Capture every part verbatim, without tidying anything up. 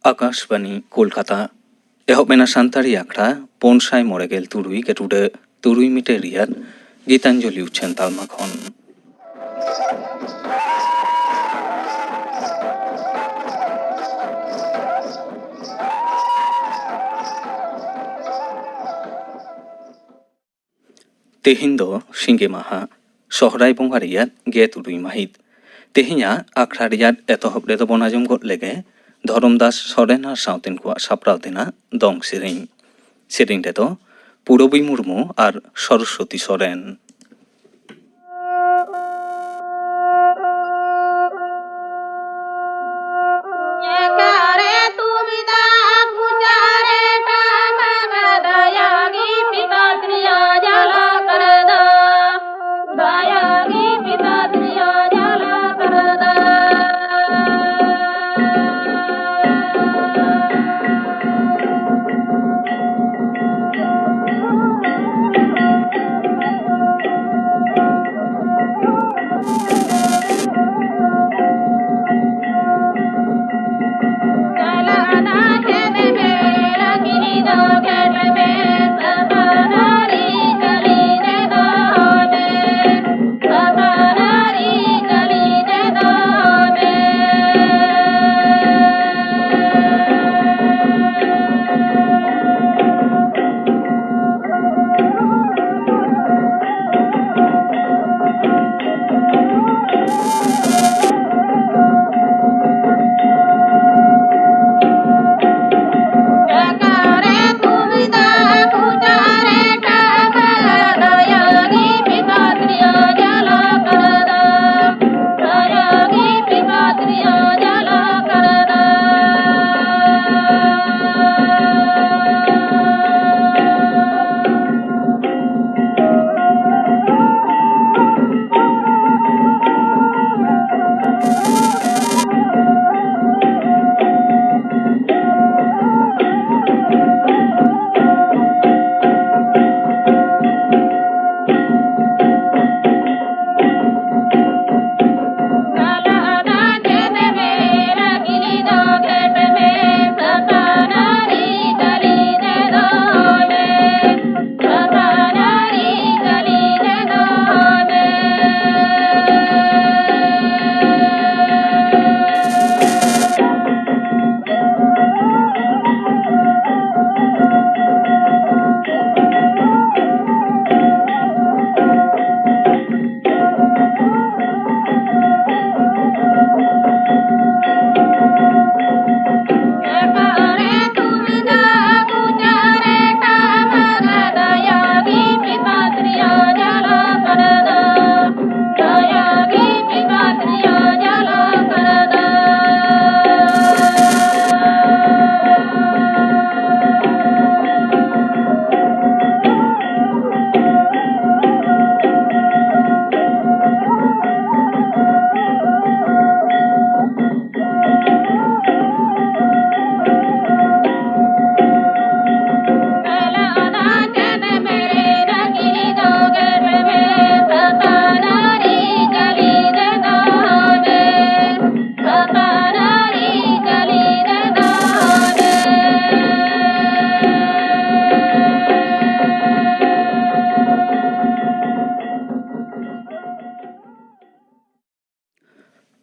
ᱟᱠᱟᱥᱵᱟᱱᱤ ᱠᱳᱞᱠᱟᱛᱟ᱾ ᱮᱦᱚᱵ ᱮᱱᱟ ᱥᱟᱱᱛᱟᱲᱤ ᱟᱠᱷᱲᱟ ᱯᱩᱱ ᱥᱟᱭ ᱢᱚᱬᱮ ᱜᱮᱞ ᱛᱩᱨᱩᱭ ᱜᱮᱴᱩᱰᱟᱹ ᱛᱩᱨᱩᱭ ᱢᱤᱴᱟᱨ ᱨᱮᱭᱟᱜ ᱜᱤᱛᱟᱧᱡᱚᱞᱤ ᱩᱪᱷᱟᱹᱱ ᱛᱟᱞᱢᱟ ᱠᱷᱚᱱ᱾ ᱛᱮᱦᱮᱧ ᱫᱚ ᱥᱤᱸᱜᱮ ᱢᱟᱦᱟ, ᱥᱚᱦᱨᱟᱭ ᱵᱚᱸᱜᱟ ᱨᱮᱭᱟᱜ ᱜᱮᱞ ᱛᱩᱨᱩᱭ ᱢᱟᱹᱦᱤᱛ᱾ ᱛᱮᱦᱮᱧᱟᱜ ᱟᱠᱷᱲᱟ ᱨᱮᱭᱟᱜ ᱮᱛᱚᱦᱚᱵ ᱨᱮᱫᱚ ᱵᱚᱱ ᱟᱸᱡᱚᱢ ᱜᱚᱫ ᱞᱮᱜᱮ ᱫᱷᱚᱨᱚᱢᱫᱟᱥ ᱥᱚᱨᱮᱱ ᱟᱨ ᱥᱟᱶᱛᱮᱱ ᱠᱚᱣᱟᱜ ᱥᱟᱯᱲᱟᱣ ᱛᱮᱱᱟᱜ ᱫᱚᱝ ᱥᱮᱨᱮᱧ᱾ ᱥᱮᱨᱮᱧ ᱨᱮᱫᱚ ᱯᱩᱨᱚᱵᱤ ᱢᱩᱨᱢᱩ ᱟᱨ ᱥᱚᱨᱚᱥᱣᱚᱛᱤ ᱥᱚᱨᱮᱱ᱾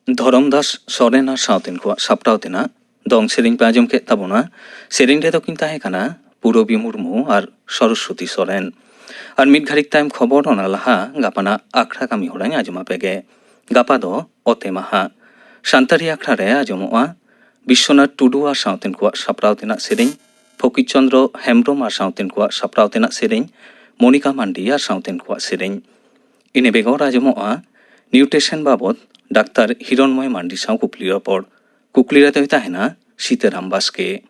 ᱫᱷᱚᱨᱚᱢ ᱫᱟᱥ ᱥᱚᱨᱮᱱ ᱟᱨ ᱥᱟᱶᱛᱮᱱ ᱠᱚᱣᱟᱜ ᱥᱟᱯᱲᱟᱣ ᱛᱮᱱᱟᱜ ᱫᱚᱝ ᱥᱮᱨᱮᱧ ᱯᱮ ᱟᱸᱡᱚᱢ ᱠᱮᱫ ᱛᱟᱵᱚᱱᱟ᱾ ᱥᱮᱨᱮᱧ ᱨᱮᱫᱚ ᱠᱤᱱ ᱛᱟᱦᱮᱸ ᱠᱟᱱᱟ ᱯᱩᱨᱚᱵᱤ ᱢᱩᱨᱢᱩ ᱟᱨ ᱥᱚᱨᱚᱥᱣᱚᱛᱤ ᱥᱚᱨᱮᱱ᱾ ᱟᱨ ᱢᱤᱫ ᱜᱷᱟᱹᱲᱤᱡ ᱛᱟᱭᱚᱢ ᱠᱷᱚᱵᱚᱨ, ᱚᱱᱟ ᱞᱟᱦᱟ ᱜᱟᱯᱟᱱᱟᱜ ᱟᱠᱷᱲᱟ ᱠᱟᱹᱢᱤ ᱦᱚᱨᱟᱧ ᱟᱸᱡᱚᱢ ᱟᱯᱮ ᱜᱮ᱾ ᱜᱟᱯᱟ ᱫᱚ ᱚᱛᱮ ᱢᱟᱦᱟ᱾ ᱥᱟᱱᱛᱟᱲᱤ ᱟᱠᱷᱲᱟ ᱨᱮ ᱟᱸᱡᱚᱢᱚᱜᱼᱟ ᱵᱤᱥᱥᱚᱱᱟᱛᱷ ᱴᱩᱰᱩ ᱟᱨ ᱥᱟᱶᱛᱮᱱ ᱠᱚᱣᱟᱜ ᱥᱟᱯᱲᱟᱣ ᱛᱮᱱᱟᱜ ᱥᱮᱨᱮᱧ, ᱯᱷᱚᱠᱤᱨ ᱪᱚᱸᱫᱽᱨᱚ ᱦᱮᱢᱵᱽᱨᱚᱢ ᱟᱨ ᱥᱟᱶᱛᱮᱱ ᱠᱚᱣᱟᱜ ᱥᱟᱯᱲᱟᱣ ᱛᱮᱱᱟᱜ ᱥᱮᱨᱮᱧ, ᱢᱚᱱᱤᱠᱟ ᱢᱟᱱᱰᱤ ᱟᱨ ᱥᱟᱶᱛᱮᱱ ᱠᱚᱣᱟᱜ ᱥᱮᱨᱮᱧ᱾ ᱤᱱᱟᱹ ᱵᱮᱜᱚᱨ ᱟᱸᱡᱚᱢᱚᱜᱼᱟ ᱱᱤᱭᱩᱴᱨᱤᱥᱚᱱ ᱵᱟᱵᱚᱛ ᱰᱟᱠᱛᱟᱨ ᱦᱤᱨᱚᱱᱢᱚᱭ ᱢᱟᱱᱰᱤ ᱥᱟᱶ ᱠᱩᱠᱞᱤ ᱨᱚᱯᱚᱲ᱾ ᱠᱩᱠᱞᱤ ᱨᱮ ᱫᱚᱭ ᱛᱟᱦᱮᱱᱟ ᱥᱤᱛᱟᱹᱨᱟᱢ ᱵᱟᱥᱠᱮ᱾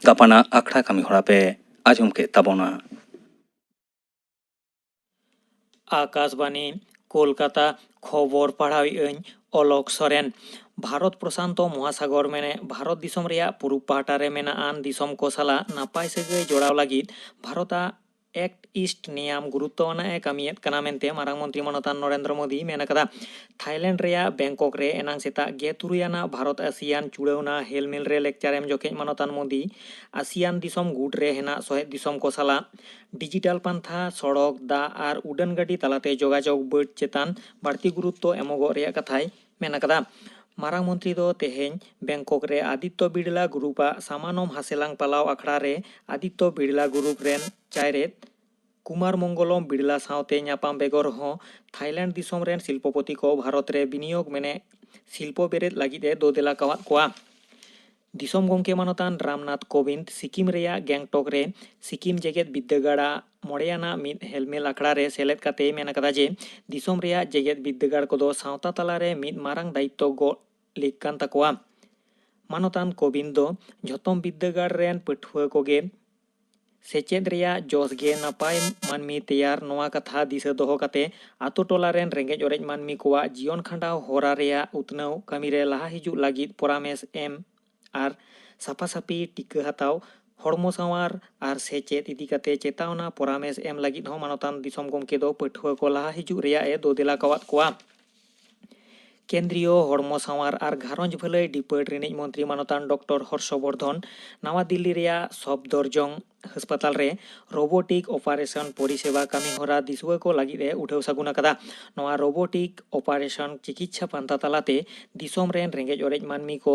ᱜᱟᱯᱟᱱᱟᱜ ᱟᱠᱷᱲᱟ ᱠᱟᱹᱢᱤ ᱦᱚᱨᱟ ᱯᱮ ᱟᱸᱡᱚᱢ ᱠᱮᱫ ᱛᱟᱵᱚᱱᱟ᱾ ᱟᱠᱟᱥᱵᱟᱱᱤ, ᱠᱳᱞᱠᱟᱛᱟ᱾ ᱠᱷᱚᱵᱚᱨ ᱯᱟᱲᱦᱟᱣᱮᱫ ᱟᱹᱧ ᱚᱞᱚᱠ ᱥᱚᱨᱮᱱ᱾ ᱵᱷᱟᱨᱚᱛ ᱯᱨᱚᱥᱟᱱᱛᱚ ᱢᱚᱦᱟᱥᱟᱜᱚᱨ ᱢᱮᱱᱮ ᱵᱷᱟᱨᱚᱛ ᱫᱤᱥᱚᱢ ᱨᱮᱭᱟᱜ ᱯᱩᱨᱩᱵ ᱯᱟᱦᱴᱟ ᱨᱮ ᱢᱮᱱᱟᱜ ᱟᱱ ᱫᱤᱥᱚᱢ ᱠᱚ ᱥᱟᱞᱟᱜ ᱱᱟᱯᱟᱭ ᱥᱟᱹᱜᱟᱹᱭ ᱡᱚᱲᱟᱣ ᱞᱟᱹᱜᱤᱫ ᱵᱷᱟᱨᱚᱛᱟᱜ ᱮᱠᱴ ᱤᱥᱴ ᱱᱤᱭᱟᱢ ᱜᱩᱨᱩᱛᱛᱚ ᱟᱱᱟᱜ ᱮ ᱠᱟᱹᱢᱤᱭᱮᱫ ᱠᱟᱱᱟ ᱢᱮᱱᱛᱮ ᱢᱟᱨᱟᱝ ᱢᱚᱱᱛᱨᱤ ᱢᱟᱱᱚᱛᱟᱱ ᱱᱚᱨᱮᱱᱫᱨᱚ ᱢᱳᱫᱤᱭ ᱢᱮᱱ ᱟᱠᱟᱫᱟ᱾ ᱛᱷᱟᱭᱞᱮᱱᱰ ᱨᱮᱭᱟᱜ ᱵᱮᱝᱠᱚᱠ ᱨᱮ ᱮᱱᱟᱝ ᱥᱮᱛᱟᱜ ᱜᱮ ᱛᱩᱨᱩᱭ ᱟᱱᱟᱜ ᱵᱷᱟᱨᱚᱛ ᱟᱥᱤᱭᱟᱱ ᱪᱩᱲᱟᱹᱣᱱᱟ ᱦᱮᱞᱢᱮᱞ ᱨᱮ ᱞᱮᱠᱪᱟᱨ ᱮᱢ ᱡᱚᱠᱷᱮᱡ ᱢᱟᱱᱚᱛᱟᱱ ᱢᱳᱫᱤ ᱟᱥᱤᱭᱟᱱ ᱫᱤᱥᱚᱢ ᱜᱩᱴ ᱨᱮ ᱦᱮᱱᱟᱜ ᱥᱚᱦᱮᱫ ᱫᱤᱥᱚᱢ ᱠᱚ ᱥᱟᱞᱟᱜ ᱰᱤᱡᱤᱴᱟᱞ ᱯᱟᱱᱛᱷᱟ, ᱥᱚᱲᱚᱠ, ᱫᱟᱜ ᱟᱨ ᱩᱰᱟᱹᱱ ᱜᱟᱹᱰᱤ ᱛᱟᱞᱟᱛᱮ ᱡᱳᱜᱟᱡᱳᱜᱽ ᱵᱟᱹᱰ ᱪᱮᱛᱟᱱ ᱵᱟᱹᱲᱛᱤ ᱜᱩᱨᱩᱛᱛᱚ ᱮᱢᱚᱜᱚᱜ ᱨᱮᱭᱟᱜ ᱠᱟᱛᱷᱟᱭ ᱢᱮᱱ ᱟᱠᱟᱫᱟ᱾ ᱢᱟᱨᱟᱝ ᱢᱚᱱᱛᱨᱤ ᱫᱚ ᱛᱮᱦᱮᱧ ᱵᱮᱝᱠᱚᱠ ᱨᱮ ᱟᱫᱤᱛᱛᱚ ᱵᱤᱲᱞᱟ ᱜᱨᱩᱯ ᱟᱜ ᱥᱟᱢᱟᱱᱚᱢ ᱦᱟᱥᱮᱞᱟᱝ ᱯᱟᱞᱟᱣ ᱟᱠᱷᱲᱟ ᱨᱮ ᱟᱫᱤᱛᱛᱚ ᱵᱤᱲᱞᱟ ᱜᱨᱩᱯ ᱨᱮᱱ ᱪᱟᱭᱨᱮᱛ ᱠᱩᱢᱟᱨ ᱢᱚᱝᱜᱚᱞᱚᱢ ᱵᱤᱲᱞᱟ ᱥᱟᱶᱛᱮ ᱧᱟᱯᱟᱢ ᱵᱮᱜᱚᱨ ᱦᱚᱸ ᱛᱷᱟᱭᱞᱮᱱᱰ ᱫᱤᱥᱚᱢ ᱨᱮᱱ ᱥᱤᱞᱯᱚᱯᱚᱛᱤ ᱠᱚ ᱵᱷᱟᱨᱚᱛ ᱨᱮ ᱵᱤᱱᱤᱭᱳᱜᱽ ᱢᱮᱱᱮ ᱥᱤᱞᱯᱚ ᱵᱮᱨᱮᱫ ᱞᱟᱹᱜᱤᱫ ᱮ ᱫᱳᱫᱮᱞᱟ ᱠᱟᱣᱟᱫ ᱠᱚᱣᱟ᱾ ᱫᱤᱥᱚᱢ ᱜᱚᱢᱠᱮ ᱢᱟᱱᱚᱛᱟᱱ ᱨᱟᱢᱱᱟᱛᱷ ᱠᱳᱵᱤᱱᱫᱽ ᱥᱤᱠᱤᱢ ᱨᱮᱭᱟᱜ ᱜᱮᱝᱴᱚᱠ ᱨᱮ ᱥᱤᱠᱤᱢ ᱡᱮᱜᱮᱛ ᱵᱤᱨᱫᱟᱹᱜᱟᱲ ᱟᱜ ᱢᱚᱬᱮ ᱟᱱᱟᱜ ᱢᱤᱫ ᱦᱮᱞᱢᱮᱞ ᱟᱠᱷᱲᱟ ᱨᱮ ᱥᱮᱞᱮᱫ ᱠᱟᱛᱮᱭ ᱢᱮᱱ ᱟᱠᱟᱫᱟ ᱡᱮ ᱫᱤᱥᱚᱢ ᱨᱮᱭᱟᱜ ᱡᱮᱜᱮᱛ ᱵᱤᱨᱫᱟᱹᱜᱟᱲ ᱠᱚᱫᱚ ᱥᱟᱶᱛᱟ ᱛᱟᱞᱟᱨᱮ ᱢᱤᱫ ᱢᱟᱨᱟᱝ ᱫᱟᱭᱤᱛᱛᱚ ᱜᱚᱜ ᱞᱮᱠ ᱠᱟᱱ ᱛᱟᱠᱚᱣᱟ᱾ ᱢᱟᱱᱚᱛᱟᱱ ᱠᱳᱵᱤᱱᱫᱽ ᱫᱚ ᱡᱷᱚᱛᱚᱢ ᱵᱤᱨᱫᱟᱹᱜᱟᱲ ᱨᱮᱱ ᱯᱟᱹᱴᱷᱩᱣᱟᱹ ᱠᱚᱜᱮ ᱥᱮᱪᱮᱫ ᱨᱮᱭᱟᱜ ᱡᱚᱥ ᱜᱮ ᱱᱟᱯᱟᱭ ᱢᱟᱹᱱᱢᱤ ᱛᱮᱭᱟᱨ, ᱱᱚᱣᱟ ᱠᱟᱛᱷᱟ ᱫᱤᱥᱟᱹ ᱫᱚᱦᱚ ᱠᱟᱛᱮ ᱟᱛᱳ ᱴᱚᱞᱟ ᱨᱮᱱ ᱨᱮᱸᱜᱮᱡ ᱚᱨᱮᱡ ᱢᱟᱹᱱᱢᱤ ᱠᱚᱣᱟᱜ ᱡᱤᱭᱚᱱ ᱠᱷᱟᱸᱰᱟᱣ ᱦᱚᱨᱟ ᱨᱮᱭᱟᱜ ᱩᱛᱱᱟᱹᱣ ᱠᱟᱹᱢᱤ ᱨᱮ ᱞᱟᱦᱟ ᱦᱤᱡᱩᱜ ᱞᱟᱹᱜᱤᱫ ᱯᱚᱨᱟᱢᱮᱥ ᱮᱢ ᱟᱨ ᱥᱟᱯᱷᱟ ᱥᱟᱹᱯᱷᱤ, ᱴᱤᱠᱟᱹ ᱦᱟᱛᱟᱣ, ᱦᱚᱲᱢᱚ ᱥᱟᱶᱟᱨ ᱟᱨ ᱥᱮᱪᱮᱫ ᱤᱫᱤ ᱠᱟᱛᱮ ᱪᱮᱛᱟᱣᱱᱟ ᱯᱚᱨᱟᱢᱮᱥ ᱮᱢ ᱞᱟᱹᱜᱤᱫ ᱦᱚᱸ ᱢᱟᱱᱚᱛᱟᱱ ᱫᱤᱥᱚᱢ ᱜᱚᱢᱠᱮ ᱫᱚ ᱯᱟᱹᱴᱷᱩᱣᱟᱹ ᱠᱚ ᱞᱟᱦᱟ ᱦᱤᱡᱩᱜ ᱨᱮᱭᱟᱜ ᱮ ᱫᱳᱫᱮᱞᱟ ᱠᱟᱣᱟᱫ ᱠᱚᱣᱟ᱾ ᱠᱮᱱᱫᱨᱤᱭᱚ ᱦᱚᱲᱢᱚ ᱥᱟᱶᱟᱨ ᱟᱨ ᱜᱷᱟᱨᱚᱸᱡᱽ ᱵᱷᱟᱹᱞᱟᱹᱭ ᱰᱤᱯᱟᱨᱴ ᱨᱤᱱᱤᱡ ᱢᱚᱱᱛᱨᱤ ᱢᱟᱱᱚᱛᱟᱱ ᱰᱚᱠᱴᱚᱨ ᱦᱚᱨᱥᱚ ᱵᱚᱨᱫᱷᱚᱱ ᱱᱟᱣᱟ ᱫᱤᱞᱞᱤ ᱨᱮᱭᱟᱜ ᱥᱚᱯᱷᱫᱚᱨᱡᱚᱝ ᱦᱟᱥᱯᱟᱛᱟᱞ ᱨᱮ ᱨᱳᱵᱳᱴᱤᱠ ᱚᱯᱟᱨᱮᱥᱚᱱ ᱯᱚᱨᱤᱥᱮᱵᱟ ᱠᱟᱹᱢᱤ ᱦᱚᱨᱟ ᱫᱤᱥᱩᱣᱟᱹ ᱠᱚ ᱞᱟᱹᱜᱤᱫ ᱮ ᱩᱴᱷᱟᱹᱣ ᱥᱟᱹᱜᱩᱱ ᱟᱠᱟᱫᱟ᱾ ᱱᱚᱣᱟ ᱨᱳᱵᱳᱴᱤᱠ ᱚᱯᱟᱨᱮᱥᱚᱱ ᱪᱤᱠᱤᱛᱥᱟ ᱯᱟᱱᱛᱷᱟ ᱛᱟᱞᱟᱛᱮ ᱫᱤᱥᱚᱢ ᱨᱮᱱ ᱨᱮᱸᱜᱮᱡ ᱚᱨᱮᱡ ᱢᱟᱹᱱᱢᱤ ᱠᱚ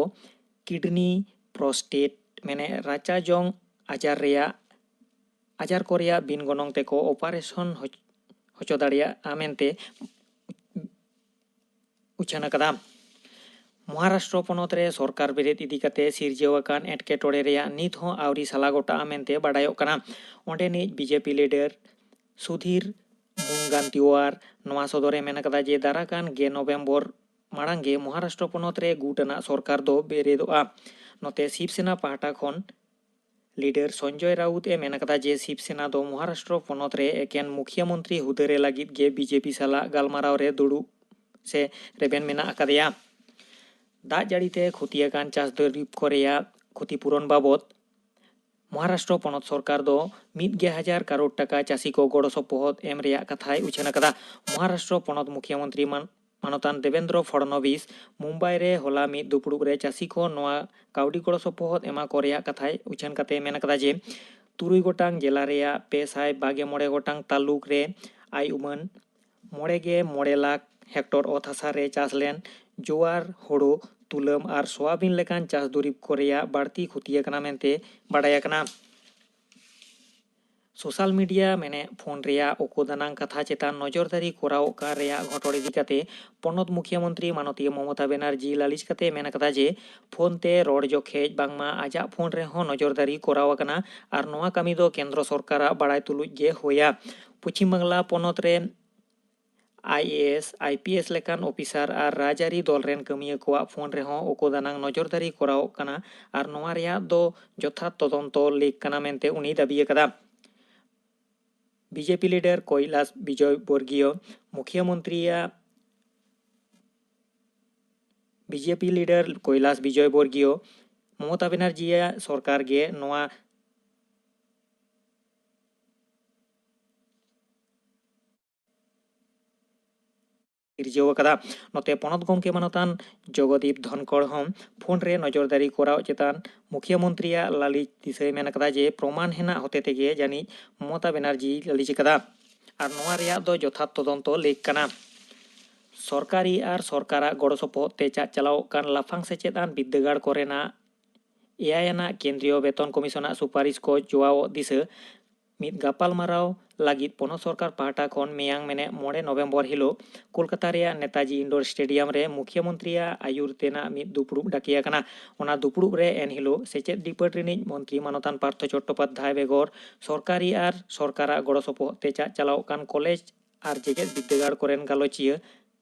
ᱠᱤᱰᱱᱤ, ᱯᱨᱚᱥᱴᱮᱴ ᱢᱮᱱᱮ ᱨᱟᱪᱟ ᱡᱚᱝ ᱟᱡᱟᱨ ᱨᱮᱭᱟᱜ ᱟᱡᱟᱨ ᱠᱚ ᱨᱮᱭᱟᱜ ᱵᱤᱱ ᱜᱚᱱᱚᱝ ᱛᱮᱠᱚ ᱚᱯᱟᱨᱮᱥᱚᱱ ᱦᱚᱪ-, ᱦᱚᱪᱚ ᱫᱟᱲᱮᱭᱟᱜᱼᱟ ᱢᱮᱱᱛᱮ ᱩᱪᱷᱟᱹᱱ ᱟᱠᱟᱫᱟ᱾ ᱢᱚᱦᱟᱨᱟᱥᱴᱨᱚ ᱯᱚᱱᱚᱛ ᱨᱮ ᱥᱚᱨᱠᱟᱨ ᱵᱮᱨᱮᱫ ᱤᱫᱤ ᱠᱟᱛᱮ ᱥᱤᱨᱡᱟᱹᱣ ᱟᱠᱟᱱ ᱮᱴᱠᱮᱴᱚᱬᱮ ᱨᱮᱭᱟᱜ ᱱᱤᱛ ᱦᱚᱸ ᱟᱹᱣᱨᱤ ᱥᱟᱞᱟ ᱜᱚᱴᱟᱜᱼᱟ ᱢᱮᱱᱛᱮ ᱵᱟᱰᱟᱭᱚᱜ ᱠᱟᱱᱟ᱾ ᱚᱸᱰᱮᱱᱤᱡ ᱵᱤᱡᱮᱯᱤ ᱞᱤᱰᱟᱨ ᱥᱩᱫᱷᱤᱨ ᱢᱩᱱᱜᱟᱱᱛᱤᱣᱟᱨ ᱱᱚᱣᱟ ᱥᱚᱫᱚᱨᱮ ᱢᱮᱱ ᱟᱠᱟᱫᱟ ᱡᱮ ᱫᱟᱨᱟ ᱠᱟᱱ ᱜᱮᱞ ᱱᱚᱵᱷᱮᱢᱵᱚᱨ ᱢᱟᱲᱟᱝ ᱜᱮ ᱢᱚᱦᱟᱨᱟᱥᱴᱨᱚ ᱯᱚᱱᱚᱛ ᱨᱮ ᱜᱩᱴ ᱟᱱᱟᱜ ᱥᱚᱨᱠᱟᱨ ᱫᱚ ᱵᱮᱨᱮᱫᱚᱜᱼᱟ᱾ ᱱᱚᱛᱮ ᱥᱤᱵ ᱥᱮᱱᱟ ᱯᱟᱦᱴᱟ ᱠᱷᱚᱱ ᱞᱤᱰᱟᱨ ᱥᱚᱧᱡᱚᱭ ᱨᱟᱣᱩᱛ ᱮ ᱢᱮᱱ ᱟᱠᱟᱫᱟ ᱡᱮ ᱥᱤᱵ ᱥᱮᱱᱟ ᱫᱚ ᱢᱚᱦᱟᱨᱟᱥᱴᱨᱚ ᱯᱚᱱᱚᱛ ᱨᱮ ᱮᱠᱮᱱ ᱢᱩᱠᱷᱤᱭᱟᱹ ᱢᱚᱱᱛᱨᱤ ᱦᱩᱫᱟᱹ ᱨᱮ ᱞᱟᱹᱜᱤᱫ ᱜᱮ ᱵᱤᱡᱮᱯᱤ ᱥᱟᱞᱟᱜ ᱜᱟᱞᱢᱟᱨᱟᱣ ᱨᱮ ᱫᱩᱲᱩᱵ ᱥᱮ ᱨᱮᱵᱮᱱ ᱢᱮᱱᱟᱜ ᱟᱠᱟᱫᱮᱭᱟ᱾ ᱫᱟᱜ ᱡᱟᱹᱲᱤ ᱛᱮ ᱠᱷᱚᱛᱤ ᱟᱠᱟᱱ ᱪᱟᱥ ᱫᱩᱨᱤᱵ ᱠᱚ ᱨᱮᱭᱟᱜ ᱠᱷᱚᱛᱤ ᱯᱩᱨᱚᱱ ᱵᱟᱵᱚᱛ ᱢᱚᱦᱟᱨᱟᱥᱴᱨᱚ ᱯᱚᱱᱚᱛ ᱥᱚᱨᱠᱟᱨ ᱫᱚ ᱢᱤᱫ ᱜᱮ ᱦᱟᱡᱟᱨ ᱠᱟᱨᱳᱲ ᱴᱟᱠᱟ ᱪᱟᱹᱥᱤ ᱠᱚ ᱜᱚᱲᱚ ᱥᱚᱯᱚᱦᱚᱫ ᱮᱢ ᱨᱮᱭᱟᱜ ᱠᱟᱛᱷᱟᱭ ᱩᱪᱷᱟᱹᱱ ᱟᱠᱟᱫᱟ᱾ ᱢᱚᱦᱟᱨᱟᱥᱴᱨᱚ ᱯᱚᱱᱚᱛ ᱢᱩᱠᱷᱤᱭᱟᱹ ᱢᱚᱱᱛᱨᱤ ᱢᱟᱱ-, ᱢᱟᱱᱚᱛᱟᱱ ᱫᱮᱵᱮᱱᱫᱨᱚ ᱯᱷᱚᱰᱱᱚᱵᱤᱥ ᱢᱩᱢᱵᱟᱭ ᱨᱮ ᱦᱚᱞᱟ ᱢᱤᱫ ᱫᱩᱯᱲᱩᱵ ᱨᱮ ᱪᱟᱹᱥᱤ ᱠᱚ ᱱᱚᱣᱟ ᱠᱟᱹᱣᱰᱤ ᱜᱚᱲᱚ ᱥᱚᱯᱚᱦᱚᱫ ᱮᱢᱟ ᱠᱚ ᱨᱮᱭᱟᱜ ᱠᱟᱛᱷᱟᱭ ᱩᱪᱷᱟᱹᱱ ᱠᱟᱛᱮ ᱢᱮᱱ ᱟᱠᱟᱫᱟ ᱡᱮ ᱛᱩᱨᱩᱭ ᱜᱚᱴᱟᱝ ᱡᱮᱞᱟ ᱨᱮᱭᱟᱜ ᱯᱮ ᱥᱟᱭ ᱵᱟᱜᱮ ᱢᱚᱬᱮ ᱜᱚᱴᱟᱝ ᱛᱟᱞᱩᱠ ᱨᱮ ᱟᱭ ᱩᱢᱟᱹᱱ ᱢᱚᱬᱮ ᱜᱮ ᱢᱚᱬᱮ ᱞᱟᱠᱷ ᱦᱮᱠᱴᱚᱨ ᱚᱛ ᱦᱟᱥᱟ ᱨᱮ ᱪᱟᱥ ᱞᱮᱱ ᱡᱳᱣᱟᱨ, ᱦᱳᱲᱳ, ᱛᱩᱞᱟᱹᱢ ᱟᱨ ᱥᱳᱭᱟᱵᱤᱱ ᱞᱮᱠᱟᱱ ᱪᱟᱥ ᱫᱩᱨᱤᱵ ᱠᱚ ᱨᱮᱭᱟᱜ ᱵᱟᱹᱲᱛᱤ ᱠᱷᱚᱛᱤ ᱟᱠᱟᱱᱟ ᱢᱮᱱᱛᱮ ᱵᱟᱰᱟᱭ ᱟᱠᱟᱱᱟ᱾ ᱥᱳᱥᱟᱞ ᱢᱤᱰᱤᱭᱟ ᱢᱮᱱᱮ ᱯᱷᱳᱱ ᱨᱮᱭᱟᱜ ᱳᱠᱳ ᱫᱟᱱᱟᱝ ᱠᱟᱛᱷᱟ ᱪᱮᱛᱟᱱ ᱱᱚᱡᱚᱨ ᱫᱟᱨᱤ ᱠᱚᱨᱟᱣᱚᱜ ᱠᱟᱱ ᱨᱮᱭᱟᱜ ᱜᱷᱚᱴᱚᱱ ᱤᱫᱤ ᱠᱟᱛᱮ ᱯᱚᱱᱚᱛ ᱢᱩᱠᱷᱤᱭᱟᱹ ᱢᱚᱱᱛᱨᱤ ᱢᱟᱱᱚᱛᱤᱭᱟᱹ ᱢᱚᱢᱚᱛᱟ ᱵᱮᱱᱟᱨᱡᱤ ᱞᱟᱹᱞᱤᱥ ᱠᱟᱛᱮ ᱢᱮᱱ ᱟᱠᱟᱫᱟ ᱡᱮ ᱯᱷᱳᱱ ᱛᱮ ᱨᱚᱲ ᱡᱚᱠᱷᱮᱡ ᱵᱟᱝᱢᱟ ᱟᱡᱟᱜ ᱯᱷᱳᱱ ᱨᱮᱦᱚᱸ ᱱᱚᱡᱚᱨ ᱫᱟᱨᱤ ᱠᱚᱨᱟᱣ ᱟᱠᱟᱱᱟ ᱟᱨ ᱱᱚᱣᱟ ᱠᱟᱹᱢᱤ ᱫᱚ ᱠᱮᱱᱫᱨᱚ ᱥᱚᱨᱠᱟᱨᱟᱜ ᱵᱟᱲᱟᱭ ᱛᱩᱞᱩᱡ ᱜᱮ ᱦᱩᱭᱟ᱾ ᱯᱚᱪᱷᱤᱢ ᱵᱟᱝᱞᱟ ᱯᱚᱱᱚᱛ ᱨᱮ I A S, I P S ᱞᱮᱠᱟᱱ ᱚᱯᱷᱤᱥᱟᱨ ᱟᱨ ᱨᱟᱡᱽᱟᱹᱨᱤ ᱫᱚᱞ ᱨᱮᱱ ᱠᱟᱹᱢᱤᱭᱟᱹ ᱠᱚᱣᱟᱜ ᱯᱷᱳᱱ ᱨᱮᱦᱚᱸ ᱳᱠᱳ ᱫᱟᱱᱟᱝ ᱱᱚᱡᱚᱨ ᱫᱟᱨᱤ ᱠᱚᱨᱟᱣᱚᱜ ᱠᱟᱱᱟ ᱟᱨ ᱱᱚᱣᱟ ᱨᱮᱭᱟᱜ ᱫᱚ ᱡᱚᱛᱷᱟᱛ ᱛᱚᱫᱚᱱᱛᱚ ᱞᱮᱠ ᱠᱟᱱᱟ ᱢᱮᱱᱛᱮ ᱩᱱᱤᱭ ᱫᱟᱹᱵᱤ ᱟᱠᱟᱫᱟ᱾ ᱵᱤᱡᱮᱯᱤ ᱞᱤᱰᱟᱨ ᱠᱳᱭᱞᱟᱥ ᱵᱤᱡᱚᱭ ᱵᱚᱨᱜᱤᱭᱚ ᱢᱩᱠᱷᱤᱭᱟᱹ ᱢᱚᱱᱛᱨᱤᱭᱟᱜ, ᱵᱤᱡᱮᱯᱤ ᱞᱤᱰᱟᱨ ᱠᱳᱭᱞᱟᱥ ᱵᱤᱡᱚᱭ ᱵᱚᱨᱜᱤᱭᱚ ᱢᱚᱢᱚᱛᱟ ᱵᱮᱱᱟᱨᱡᱤᱭᱟᱜ ᱥᱚᱨᱠᱟᱨ ᱜᱮ ᱱᱚᱣᱟ ᱥᱤᱨᱡᱟᱹᱣ ᱟᱠᱟᱫᱟ᱾ ᱱᱚᱛᱮ ᱯᱚᱱᱚᱛ ᱜᱚᱢᱠᱮ ᱢᱟᱱᱚᱛᱟᱱ ᱡᱚᱜᱚᱫᱤᱯ ᱫᱷᱚᱱᱠᱚᱲ ᱦᱚᱸ ᱯᱷᱳᱱ ᱨᱮ ᱱᱚᱡᱚᱨᱫᱟᱨᱤ ᱠᱚᱨᱟᱣ ᱪᱮᱛᱟᱱ ᱢᱩᱠᱷᱤᱭᱟᱹ ᱢᱚᱱᱛᱨᱤᱭᱟᱜ ᱞᱟᱹᱞᱤᱥ ᱫᱤᱥᱟᱹᱭ ᱢᱮᱱ ᱟᱠᱟᱫᱟ ᱡᱮ ᱯᱨᱚᱢᱟᱱ ᱦᱮᱱᱟᱜ ᱦᱚᱛᱮ ᱛᱮᱜᱮ ᱡᱟᱹᱱᱤᱡ ᱢᱚᱢᱚᱛᱟ ᱵᱮᱱᱟᱨᱡᱤ ᱞᱟᱹᱞᱤᱥ ᱟᱠᱟᱫᱟ᱾ ᱟᱨ ᱱᱚᱣᱟ ᱨᱮᱭᱟᱜ ᱫᱚ ᱡᱚᱛᱷᱟᱛ ᱛᱚᱫᱚᱱᱛᱚ ᱞᱮᱠ ᱠᱟᱱᱟ᱾ ᱥᱚᱨᱠᱟᱨᱤ ᱟᱨ ᱥᱚᱨᱠᱟᱨᱟᱜ ᱜᱚᱲᱚ ᱥᱚᱯᱚᱦᱚᱫ ᱛᱮ ᱪᱟᱪᱟᱞᱟᱣᱚᱜ ᱠᱟᱱ ᱞᱟᱯᱷᱟᱝ ᱥᱮᱪᱮᱫ ᱟᱱ ᱵᱤᱨᱫᱟᱹᱜᱟᱲ ᱠᱚᱨᱮᱱᱟᱜ ᱮᱭᱟᱭ ᱟᱱᱟᱜ ᱠᱮᱱᱫᱨᱤᱭᱚ ᱵᱮᱛᱚᱱ ᱠᱚᱢᱤᱥᱚᱱᱟᱜ ᱥᱩᱯᱟᱨᱤᱥ ᱠᱚ ᱡᱚᱣᱟᱣᱚᱜ ᱫᱤᱥᱟᱹ ᱢᱤᱫ ᱜᱟᱯᱟᱞᱢᱟᱨᱟᱣ ᱞᱟᱹᱜᱤᱫ ᱯᱚᱱᱚᱛ ᱥᱚᱨᱠᱟᱨ ᱯᱟᱦᱴᱟ ᱠᱷᱚᱱ ᱢᱮᱭᱟᱝ ᱢᱮᱱᱮᱫ ᱢᱚᱬᱮ ᱱᱚᱵᱷᱮᱢᱵᱚᱨ ᱦᱤᱞᱳᱜ ᱠᱳᱞᱠᱟᱛᱟ ᱨᱮᱭᱟᱜ ᱱᱮᱛᱟᱡᱤ ᱤᱱᱰᱳᱨ ᱥᱴᱮᱰᱤᱭᱟᱢ ᱨᱮ ᱢᱩᱠᱷᱤᱭᱟᱹ ᱢᱚᱱᱛᱨᱤᱭᱟᱜ ᱟᱹᱭᱩᱨ ᱛᱮᱱᱟᱜ ᱢᱤᱫ ᱫᱩᱯᱲᱩᱵ ᱰᱟᱠᱮ ᱟᱠᱟᱱᱟ᱾ ᱚᱱᱟ ᱫᱩᱯᱲᱩᱵ ᱨᱮ ᱮᱱᱦᱤᱞᱳᱜ ᱥᱮᱪᱮᱫ ᱰᱤᱯᱟᱨᱴ ᱨᱤᱱᱤᱡ ᱢᱚᱱᱛᱨᱤ ᱢᱟᱱᱚᱛᱟᱱ ᱯᱟᱨᱛᱷᱚ ᱪᱚᱴᱴᱳᱯᱟᱫᱽᱫᱷᱟᱭ ᱵᱮᱜᱚᱨ ᱥᱚᱨᱠᱟᱨᱤ ᱟᱨ ᱥᱚᱨᱠᱟᱨᱟᱜ ᱜᱚᱲᱚ ᱥᱚᱯᱚᱦᱚᱫ ᱛᱮ ᱪᱟᱪᱟᱞᱟᱣᱚᱜ ᱠᱟᱱ ᱠᱚᱞᱮᱡᱽ ᱟᱨ ᱡᱮᱜᱮᱛ ᱵᱤᱨᱫᱟᱹᱜᱟᱲ ᱠᱚᱨᱮᱱ ᱜᱟᱞᱚᱪᱤᱭᱟᱹ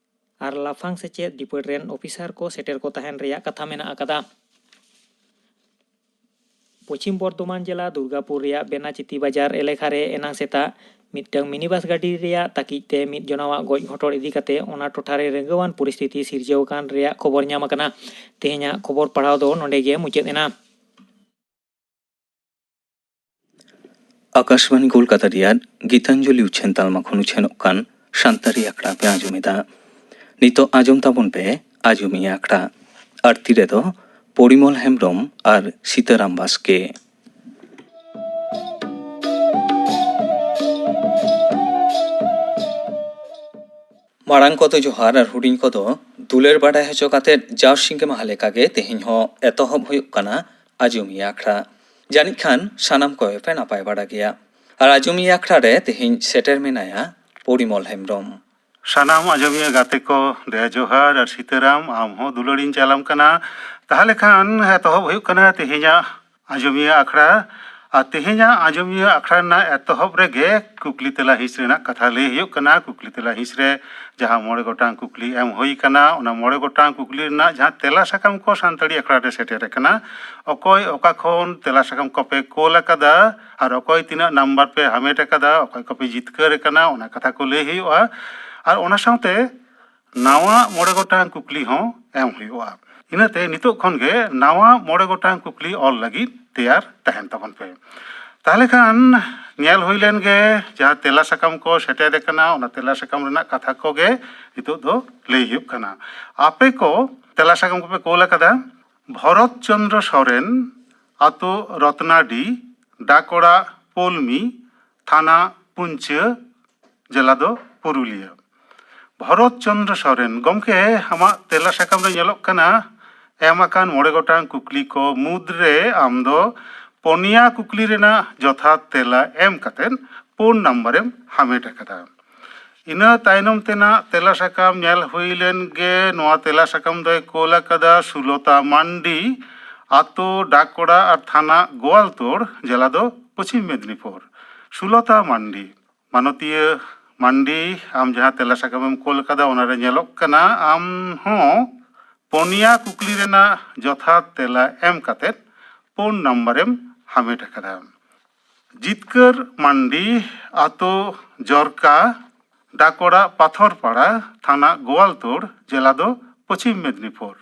ᱟᱨ ᱞᱟᱯᱷᱟᱝ ᱥᱮᱪᱮᱫ ᱰᱤᱯᱟᱨᱴ ᱨᱮᱱ ᱚᱯᱷᱤᱥᱟᱨ ᱠᱚ ᱥᱮᱴᱮᱨ ᱠᱚ ᱛᱟᱦᱮᱱ ᱨᱮᱭᱟᱜ ᱠᱟᱛᱷᱟ ᱢᱮᱱᱟᱜ ᱟᱠᱟᱫᱟ᱾ ᱯᱚᱪᱷᱤᱢ ᱵᱚᱨᱫᱷᱚᱢᱟᱱ ᱡᱮᱞᱟ ᱫᱩᱨᱜᱟᱯᱩᱨ ᱨᱮᱭᱟᱜ ᱵᱮᱱᱟᱪᱤᱛᱤ ᱵᱟᱡᱟᱨ ᱮᱞᱟᱠᱟ ᱨᱮ ᱮᱱᱟᱝ ᱥᱮᱛᱟᱜ ᱢᱤᱫᱴᱟᱝ ᱢᱤᱱᱤ ᱵᱟᱥ ᱜᱟᱹᱰᱤ ᱨᱮᱭᱟᱜ ᱛᱟᱹᱠᱤᱡ ᱛᱮ ᱢᱤᱫ ᱡᱚᱱᱟᱣᱟᱜ ᱜᱚᱡ ᱜᱷᱚᱴᱚᱱ ᱤᱫᱤ ᱠᱟᱛᱮ ᱚᱱᱟ ᱴᱚᱴᱷᱟ ᱨᱮ ᱨᱟᱹᱜᱟᱹᱣᱟᱱ ᱯᱚᱨᱤᱥᱛᱷᱤᱛᱤ ᱥᱤᱨᱡᱟᱹᱣ ᱟᱠᱟᱱ ᱨᱮᱭᱟᱜ ᱠᱷᱚᱵᱚᱨ ᱧᱟᱢ ᱟᱠᱟᱱᱟ᱾ ᱛᱮᱦᱮᱧᱟᱜ ᱠᱷᱚᱵᱚᱨ ᱯᱟᱲᱦᱟᱣ ᱫᱚ ᱱᱚᱰᱮ ᱜᱮ ᱢᱩᱪᱟᱹᱫ ᱮᱱᱟ᱾ ᱟᱠᱟᱥᱵᱟᱱᱤ ᱠᱳᱞᱠᱟᱛᱟ ᱨᱮᱭᱟᱜ ᱜᱤᱛᱟᱧᱡᱚᱞᱤ ᱩᱪᱷᱟᱹᱱ ᱛᱟᱞᱢᱟ ᱠᱷᱚᱱ ᱩᱪᱷᱟᱹᱱᱚᱜ ᱠᱟᱱ ᱥᱟᱱᱛᱟᱲᱤ ᱟᱠᱷᱲᱟ ᱯᱮ ᱟᱸᱡᱚᱢ ᱮᱫᱟ᱾ ᱱᱤᱛᱚᱜ ᱟᱸᱡᱚᱢ ᱛᱟᱵᱚᱱ ᱯᱮ ᱟᱸᱡᱚᱢᱤᱭᱟᱹ ᱟᱠᱷᱲᱟ᱾ ᱟᱹᱲᱛᱤ ᱨᱮᱫᱚ ᱯᱚᱨᱤᱢᱚᱞ ᱦᱮᱢᱵᱽᱨᱚᱢ ᱟᱨ ᱥᱤᱛᱟᱨᱟᱢ ᱵᱟᱥᱠᱮ᱾ ᱢᱟᱲᱟᱝ ᱠᱚᱫᱚ ᱡᱚᱦᱟᱨ ᱟᱨ ᱦᱩᱰᱤᱧ ᱠᱚᱫᱚ ᱫᱩᱞᱟᱹᱲ ᱵᱟᱰᱟᱭ ᱦᱚᱪᱚ ᱠᱟᱛᱮ ᱡᱟᱣ ᱥᱤᱸᱜᱮ ᱢᱟᱦᱟ ᱞᱮᱠᱟᱜᱮ ᱛᱮᱦᱮᱧ ᱦᱚᱸ ᱮᱛᱚᱦᱚᱵ ᱦᱩᱭᱩᱜ ᱠᱟᱱᱟ ᱟᱸᱡᱚᱢᱤᱭᱟᱹ ᱟᱠᱷᱲᱟ᱾ ᱡᱟᱹᱱᱤᱡ ᱠᱷᱟᱱ ᱥᱟᱱᱟᱢ ᱠᱚᱜᱮ ᱯᱮ ᱱᱟᱯᱟᱭ ᱵᱟᱲᱟ ᱜᱮᱭᱟ᱾ ᱟᱨ ᱟᱸᱡᱚᱢᱤᱭᱟᱹ ᱟᱠᱷᱲᱟ ᱨᱮ ᱛᱮᱦᱮᱧ ᱥᱮᱴᱮᱨ ᱢᱮᱱᱟᱭᱟ ᱯᱚᱨᱤᱢᱚᱞ ᱦᱮᱢᱵᱽᱨᱚᱢ᱾ ᱥᱟᱱᱟᱢ ᱟᱸᱡᱚᱢᱤᱭᱟᱹ ᱜᱟᱛᱮ ᱠᱚ, ᱫᱮ ᱡᱚᱦᱟᱨ ᱟᱨ ᱥᱤᱛᱟᱹᱨᱟᱢ, ᱟᱢ ᱦᱚᱸ ᱫᱩᱞᱟᱹᱲᱤᱧ ᱪᱟᱞᱟᱢ ᱠᱟᱱᱟ᱾ ᱛᱟᱦᱞᱮ ᱠᱷᱟᱱ ᱮᱛᱚᱦᱚᱵ ᱦᱩᱭᱩᱜ ᱠᱟᱱᱟ ᱛᱮᱦᱮᱧᱟᱜ ᱟᱸᱡᱚᱢᱤᱭᱟᱹ ᱟᱠᱷᱲᱟ᱾ ᱟᱨ ᱛᱮᱦᱮᱧᱟᱜ ᱟᱸᱡᱚᱢᱤᱭᱟᱹ ᱟᱠᱷᱲᱟ ᱨᱮᱱᱟᱜ ᱮᱛᱚᱦᱚᱵ ᱨᱮᱜᱮ ᱠᱩᱠᱞᱤ ᱛᱮᱞᱟ ᱦᱤᱸᱥ ᱨᱮᱱᱟᱜ ᱠᱟᱛᱷᱟ ᱞᱟᱹᱭ ᱦᱩᱭᱩᱜ ᱠᱟᱱᱟ᱾ ᱠᱩᱠᱞᱤ ᱛᱮᱞᱟ ᱦᱤᱸᱥ ᱨᱮ ᱡᱟᱦᱟᱸ ᱢᱚᱬᱮ ᱜᱚᱴᱟᱝ ᱠᱩᱠᱞᱤ ᱮᱢ ᱦᱩᱭ ᱠᱟᱱᱟ, ᱚᱱᱟ ᱢᱚᱬᱮ ᱜᱚᱴᱟᱝ ᱠᱩᱠᱞᱤ ᱨᱮᱱᱟᱜ ᱡᱟᱦᱟᱸ ᱛᱮᱞᱟ ᱥᱟᱠᱟᱢ ᱠᱚ ᱥᱟᱱᱛᱟᱲᱤ ᱟᱠᱷᱲᱟ ᱨᱮ ᱥᱮᱴᱮᱨ ᱟᱠᱟᱱᱟ, ᱚᱠᱚᱭ ᱚᱠᱟ ᱠᱷᱚᱱ ᱛᱮᱞᱟ ᱥᱟᱠᱟᱢ ᱠᱚᱯᱮ ᱠᱳᱞ ᱟᱠᱟᱫᱟ ᱟᱨ ᱚᱠᱚᱭ ᱛᱤᱱᱟᱹᱜ ᱱᱟᱢᱵᱟᱨ ᱯᱮ ᱦᱟᱢᱮᱴ ᱟᱠᱟᱫᱟ, ᱚᱠᱚᱭ ᱠᱚᱯᱮ ᱡᱤᱛᱠᱟᱹᱨ ᱟᱠᱟᱱᱟ, ᱚᱱᱟ ᱠᱟᱛᱷᱟ ᱠᱚ ᱞᱟᱹᱭ ᱦᱩᱭᱩᱜᱼᱟ᱾ ᱟᱨ ᱚᱱᱟ ᱥᱟᱶᱛᱮ ᱱᱟᱣᱟ ᱢᱚᱬᱮ ᱜᱚᱴᱟᱝ ᱠᱩᱠᱞᱤ ᱦᱚᱸ ᱮᱢ ᱦᱩᱭᱩᱜᱼᱟ᱾ ᱤᱱᱟᱹᱛᱮ ᱱᱤᱛᱚᱜ ᱠᱷᱚᱱ ᱜᱮ ᱱᱟᱣᱟ ᱢᱚᱬᱮ ᱜᱚᱴᱟᱝ ᱠᱩᱠᱞᱤ ᱚᱞ ᱞᱟᱹᱜᱤᱫ ᱛᱮᱭᱟᱨ ᱛᱟᱦᱮᱱ ᱛᱟᱵᱚᱱ ᱯᱮ᱾ ᱛᱟᱦᱚᱞᱮ ᱠᱷᱟᱱ ᱧᱮᱞ ᱦᱩᱭ ᱞᱮᱱ ᱜᱮ, ᱡᱟᱦᱟᱸ ᱛᱮᱞᱟ ᱥᱟᱠᱟᱢ ᱠᱚ ᱥᱮᱴᱮᱨ ᱟᱠᱟᱱᱟ, ᱚᱱᱟ ᱛᱮᱞᱟ ᱥᱟᱠᱟᱢ ᱨᱮᱱᱟᱜ ᱠᱟᱛᱷᱟ ᱠᱚᱜᱮ ᱱᱤᱛᱚᱜ ᱫᱚ ᱞᱟᱹᱭ ᱦᱩᱭᱩᱜ ᱠᱟᱱᱟ᱾ ᱟᱯᱮ ᱠᱚ ᱛᱮᱞᱟ ᱥᱟᱠᱟᱢ ᱠᱚᱯᱮ ᱠᱳᱞ ᱟᱠᱟᱫᱟ᱾ ᱵᱷᱚᱨᱚᱛ ᱪᱚᱱᱫᱨᱚ ᱥᱚᱨᱮᱱ, ᱟᱛᱳ ᱨᱚᱛᱱᱟᱰᱤ, ᱰᱟᱠ ᱚᱲᱟᱜ ᱯᱳᱞᱢᱤ, ᱛᱷᱟᱱᱟ ᱯᱩᱧᱪᱟᱹ, ᱡᱮᱞᱟ ᱫᱚ ᱯᱩᱨᱩᱞᱤᱭᱟᱹ᱾ ᱵᱷᱚᱨᱚᱛ ᱪᱚᱱᱫᱨᱚ ᱥᱚᱨᱮᱱ, ᱜᱚᱢᱠᱮ, ᱟᱢᱟᱜ ᱛᱮᱞᱟ ᱥᱟᱠᱟᱢ ᱨᱮ ᱧᱮᱞᱚᱜ ᱠᱟᱱᱟ, ᱮᱢ ᱟᱠᱟᱱ ᱢᱚᱬᱮ ᱜᱚᱴᱟᱝ ᱠᱩᱠᱞᱤ ᱠᱚ ᱢᱩᱫᱽᱨᱮ ᱟᱢ ᱫᱚ ᱯᱚᱱᱭᱟ ᱠᱩᱠᱞᱤ ᱨᱮᱱᱟᱜ ᱡᱚᱛᱷᱟᱛ ᱛᱮᱞᱟ ᱮᱢ ᱠᱟᱛᱮᱫ ᱯᱩᱱ ᱱᱟᱢᱵᱟᱨᱮᱢ ᱦᱟᱢᱮᱴ ᱟᱠᱟᱫᱟ᱾ ᱤᱱᱟᱹ ᱛᱟᱭᱱᱚᱢ ᱛᱮᱱᱟᱜ ᱛᱮᱞᱟ ᱥᱟᱠᱟᱢ ᱧᱮᱞ ᱦᱩᱭ ᱞᱮᱱ ᱜᱮ᱾ ᱱᱚᱣᱟ ᱛᱮᱞᱟ ᱥᱟᱠᱟᱢ ᱫᱚᱭ ᱠᱳᱞ ᱟᱠᱟᱫᱟ ᱥᱩᱞᱚᱛᱟ ᱢᱟᱱᱰᱤ, ᱟᱛᱳ ᱰᱟᱠ ᱚᱲᱟᱜ ᱟᱨ ᱛᱷᱟᱱᱟ ᱜᱳᱣᱟᱞᱛᱳᱲ, ᱡᱮᱞᱟ ᱫᱚ ᱯᱚᱪᱷᱤᱢ ᱢᱮᱫᱽᱱᱤᱯᱩᱨ᱾ ᱥᱩᱞᱚᱛᱟ ᱢᱟᱱᱰᱤ, ᱢᱟᱱᱚᱛᱤᱭᱟᱹ ᱢᱟᱱᱰᱤ, ᱟᱢ ᱡᱟᱦᱟᱸ ᱛᱮᱞᱟ ᱥᱟᱠᱟᱢᱮᱢ ᱠᱳᱞ ᱟᱠᱟᱫᱟ, ᱚᱱᱟᱨᱮ ᱧᱮᱞᱚᱜ ᱠᱟᱱᱟ ᱟᱢ ᱦᱚᱸ ᱯᱚᱱᱭᱟ ᱠᱩᱠᱞᱤ ᱨᱮᱱᱟᱜ ᱡᱚᱛᱷᱟᱛ ᱛᱮᱞᱟ ᱮᱢ ᱠᱟᱛᱮᱫ ᱯᱩᱱ ᱱᱟᱢᱵᱟᱨᱮᱢ ᱦᱟᱢᱮᱴ ᱟᱠᱟᱫᱟ᱾ ᱡᱤᱛᱠᱟᱹᱨ ᱢᱟᱱᱰᱤ, ᱟᱛᱳ ᱡᱚᱨᱠᱟ, ᱰᱟᱠ ᱚᱲᱟᱜ ᱯᱟᱛᱷᱚᱨᱯᱟᱲᱟ, ᱛᱷᱟᱱᱟ ᱜᱳᱣᱟᱞᱛᱳᱲ, ᱡᱮᱞᱟ ᱫᱚ ᱯᱚᱪᱷᱤᱢ ᱢᱮᱫᱽᱱᱤᱯᱩᱨ᱾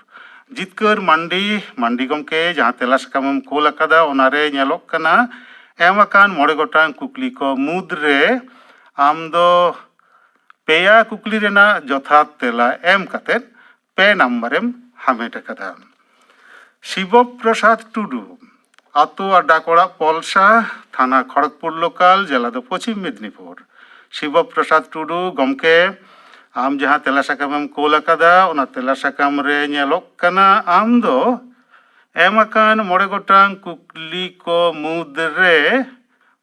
ᱡᱤᱛᱠᱟᱹᱨ ᱢᱟᱱᱰᱤ, ᱢᱟᱱᱰᱤ ᱜᱚᱢᱠᱮ, ᱡᱟᱦᱟᱸ ᱛᱮᱞᱟ ᱥᱟᱠᱟᱢᱮᱢ ᱠᱳᱞ ᱟᱠᱟᱫᱟ, ᱚᱱᱟᱨᱮ ᱧᱮᱞᱚᱜ ᱠᱟᱱᱟ ᱮᱢ ᱟᱠᱟᱱ ᱢᱚᱬᱮ ᱜᱚᱴᱟᱝ ᱠᱩᱠᱞᱤ ᱠᱚ ᱢᱩᱫᱽᱨᱮ ᱟᱢ ᱫᱚ ᱯᱮᱭᱟ ᱠᱩᱠᱞᱤ ᱨᱮᱱᱟᱜ ᱡᱚᱛᱷᱟᱛ ᱛᱮᱞᱟ ᱮᱢ ᱠᱟᱛᱮᱫ ᱯᱮ ᱱᱟᱢᱵᱟᱨᱮᱢ ᱦᱟᱢᱮᱴ ᱟᱠᱟᱫᱟ᱾ ᱥᱤᱵᱚ ᱯᱨᱚᱥᱟᱫᱽ ᱴᱩᱰᱩ, ᱟᱛᱳ ᱟᱨ ᱰᱟᱠ ᱚᱲᱟᱜ ᱯᱚᱞᱥᱟ, ᱛᱷᱟᱱᱟ ᱠᱷᱚᱲᱚᱜᱽᱯᱩᱨ ᱞᱳᱠᱟᱞ, ᱡᱮᱞᱟ ᱫᱚ ᱯᱚᱪᱷᱤᱢ ᱢᱮᱫᱽᱱᱤᱯᱩᱨ᱾ ᱥᱤᱵᱚ ᱯᱨᱚᱥᱟᱫᱽ ᱴᱩᱰᱩ ᱜᱚᱢᱠᱮ, ᱟᱢ ᱡᱟᱦᱟᱸ ᱛᱮᱞᱟ ᱥᱟᱠᱟᱢᱮᱢ ᱠᱳᱞ ᱟᱠᱟᱫᱟ, ᱚᱱᱟ ᱛᱮᱞᱟ ᱥᱟᱠᱟᱢ ᱨᱮ ᱧᱮᱞᱚᱜ ᱠᱟᱱᱟ ᱟᱢ ᱫᱚ ᱮᱢ ᱟᱠᱟᱱ ᱢᱚᱬᱮ ᱜᱚᱴᱟᱝ ᱠᱩᱠᱞᱤ ᱠᱚ ᱢᱩᱫᱽᱨᱮ